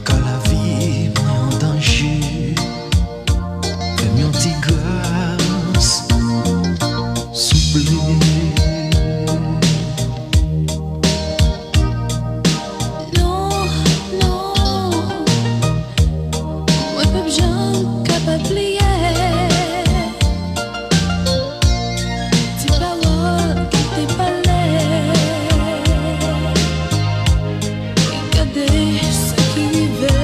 Ka lavi mwen an danje, fè m yon ti gras, souple. Non, non, mwen p ap janm kapab bliye ti pawòl ki te pale. Gade sa ki rive.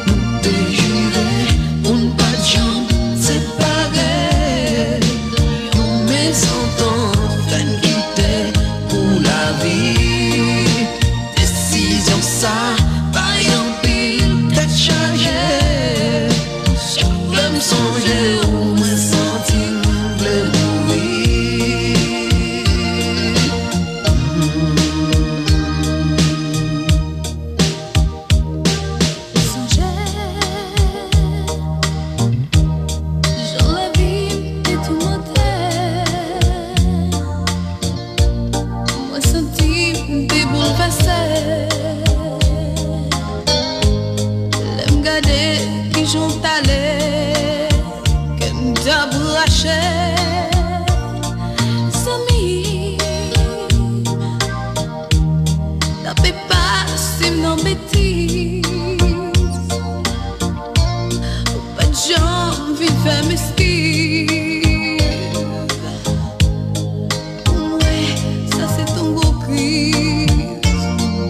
Nou te jire pou n pa t janm separe. Yon mezantant fè n kite pou lavi. Desizyon sa bay anpil tèt chaje. Chak lè m sonje ou, mwen santi m vle mouri. Sonje jan lavi m te toumante. Mwen santi m te boulvèse. Lè m gade kijan w t ale, kè m t ap rache. Zanmi, tape pa si m nan betiz. Ou pa t janm vin fè m eskiz. Mwen, sa se t on gwo kriz.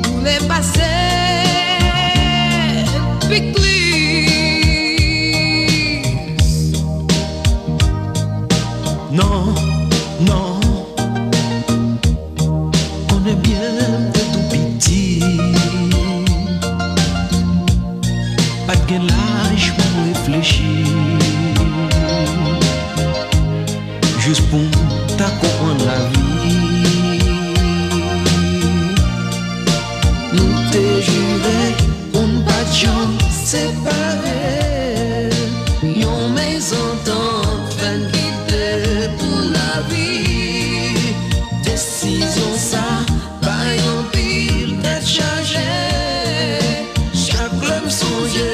Boule pase pikliz. Non, non. Konnen byen m te tou piti. Pa t gen laj pou m reflechi. Jis pou m ta konprann lavi. Nou te jire pou n pa t janm separe. Yon mezantant fè n kite pou lavi. Desizyon sa bay anpil tèt chaje. Chak lè m sonje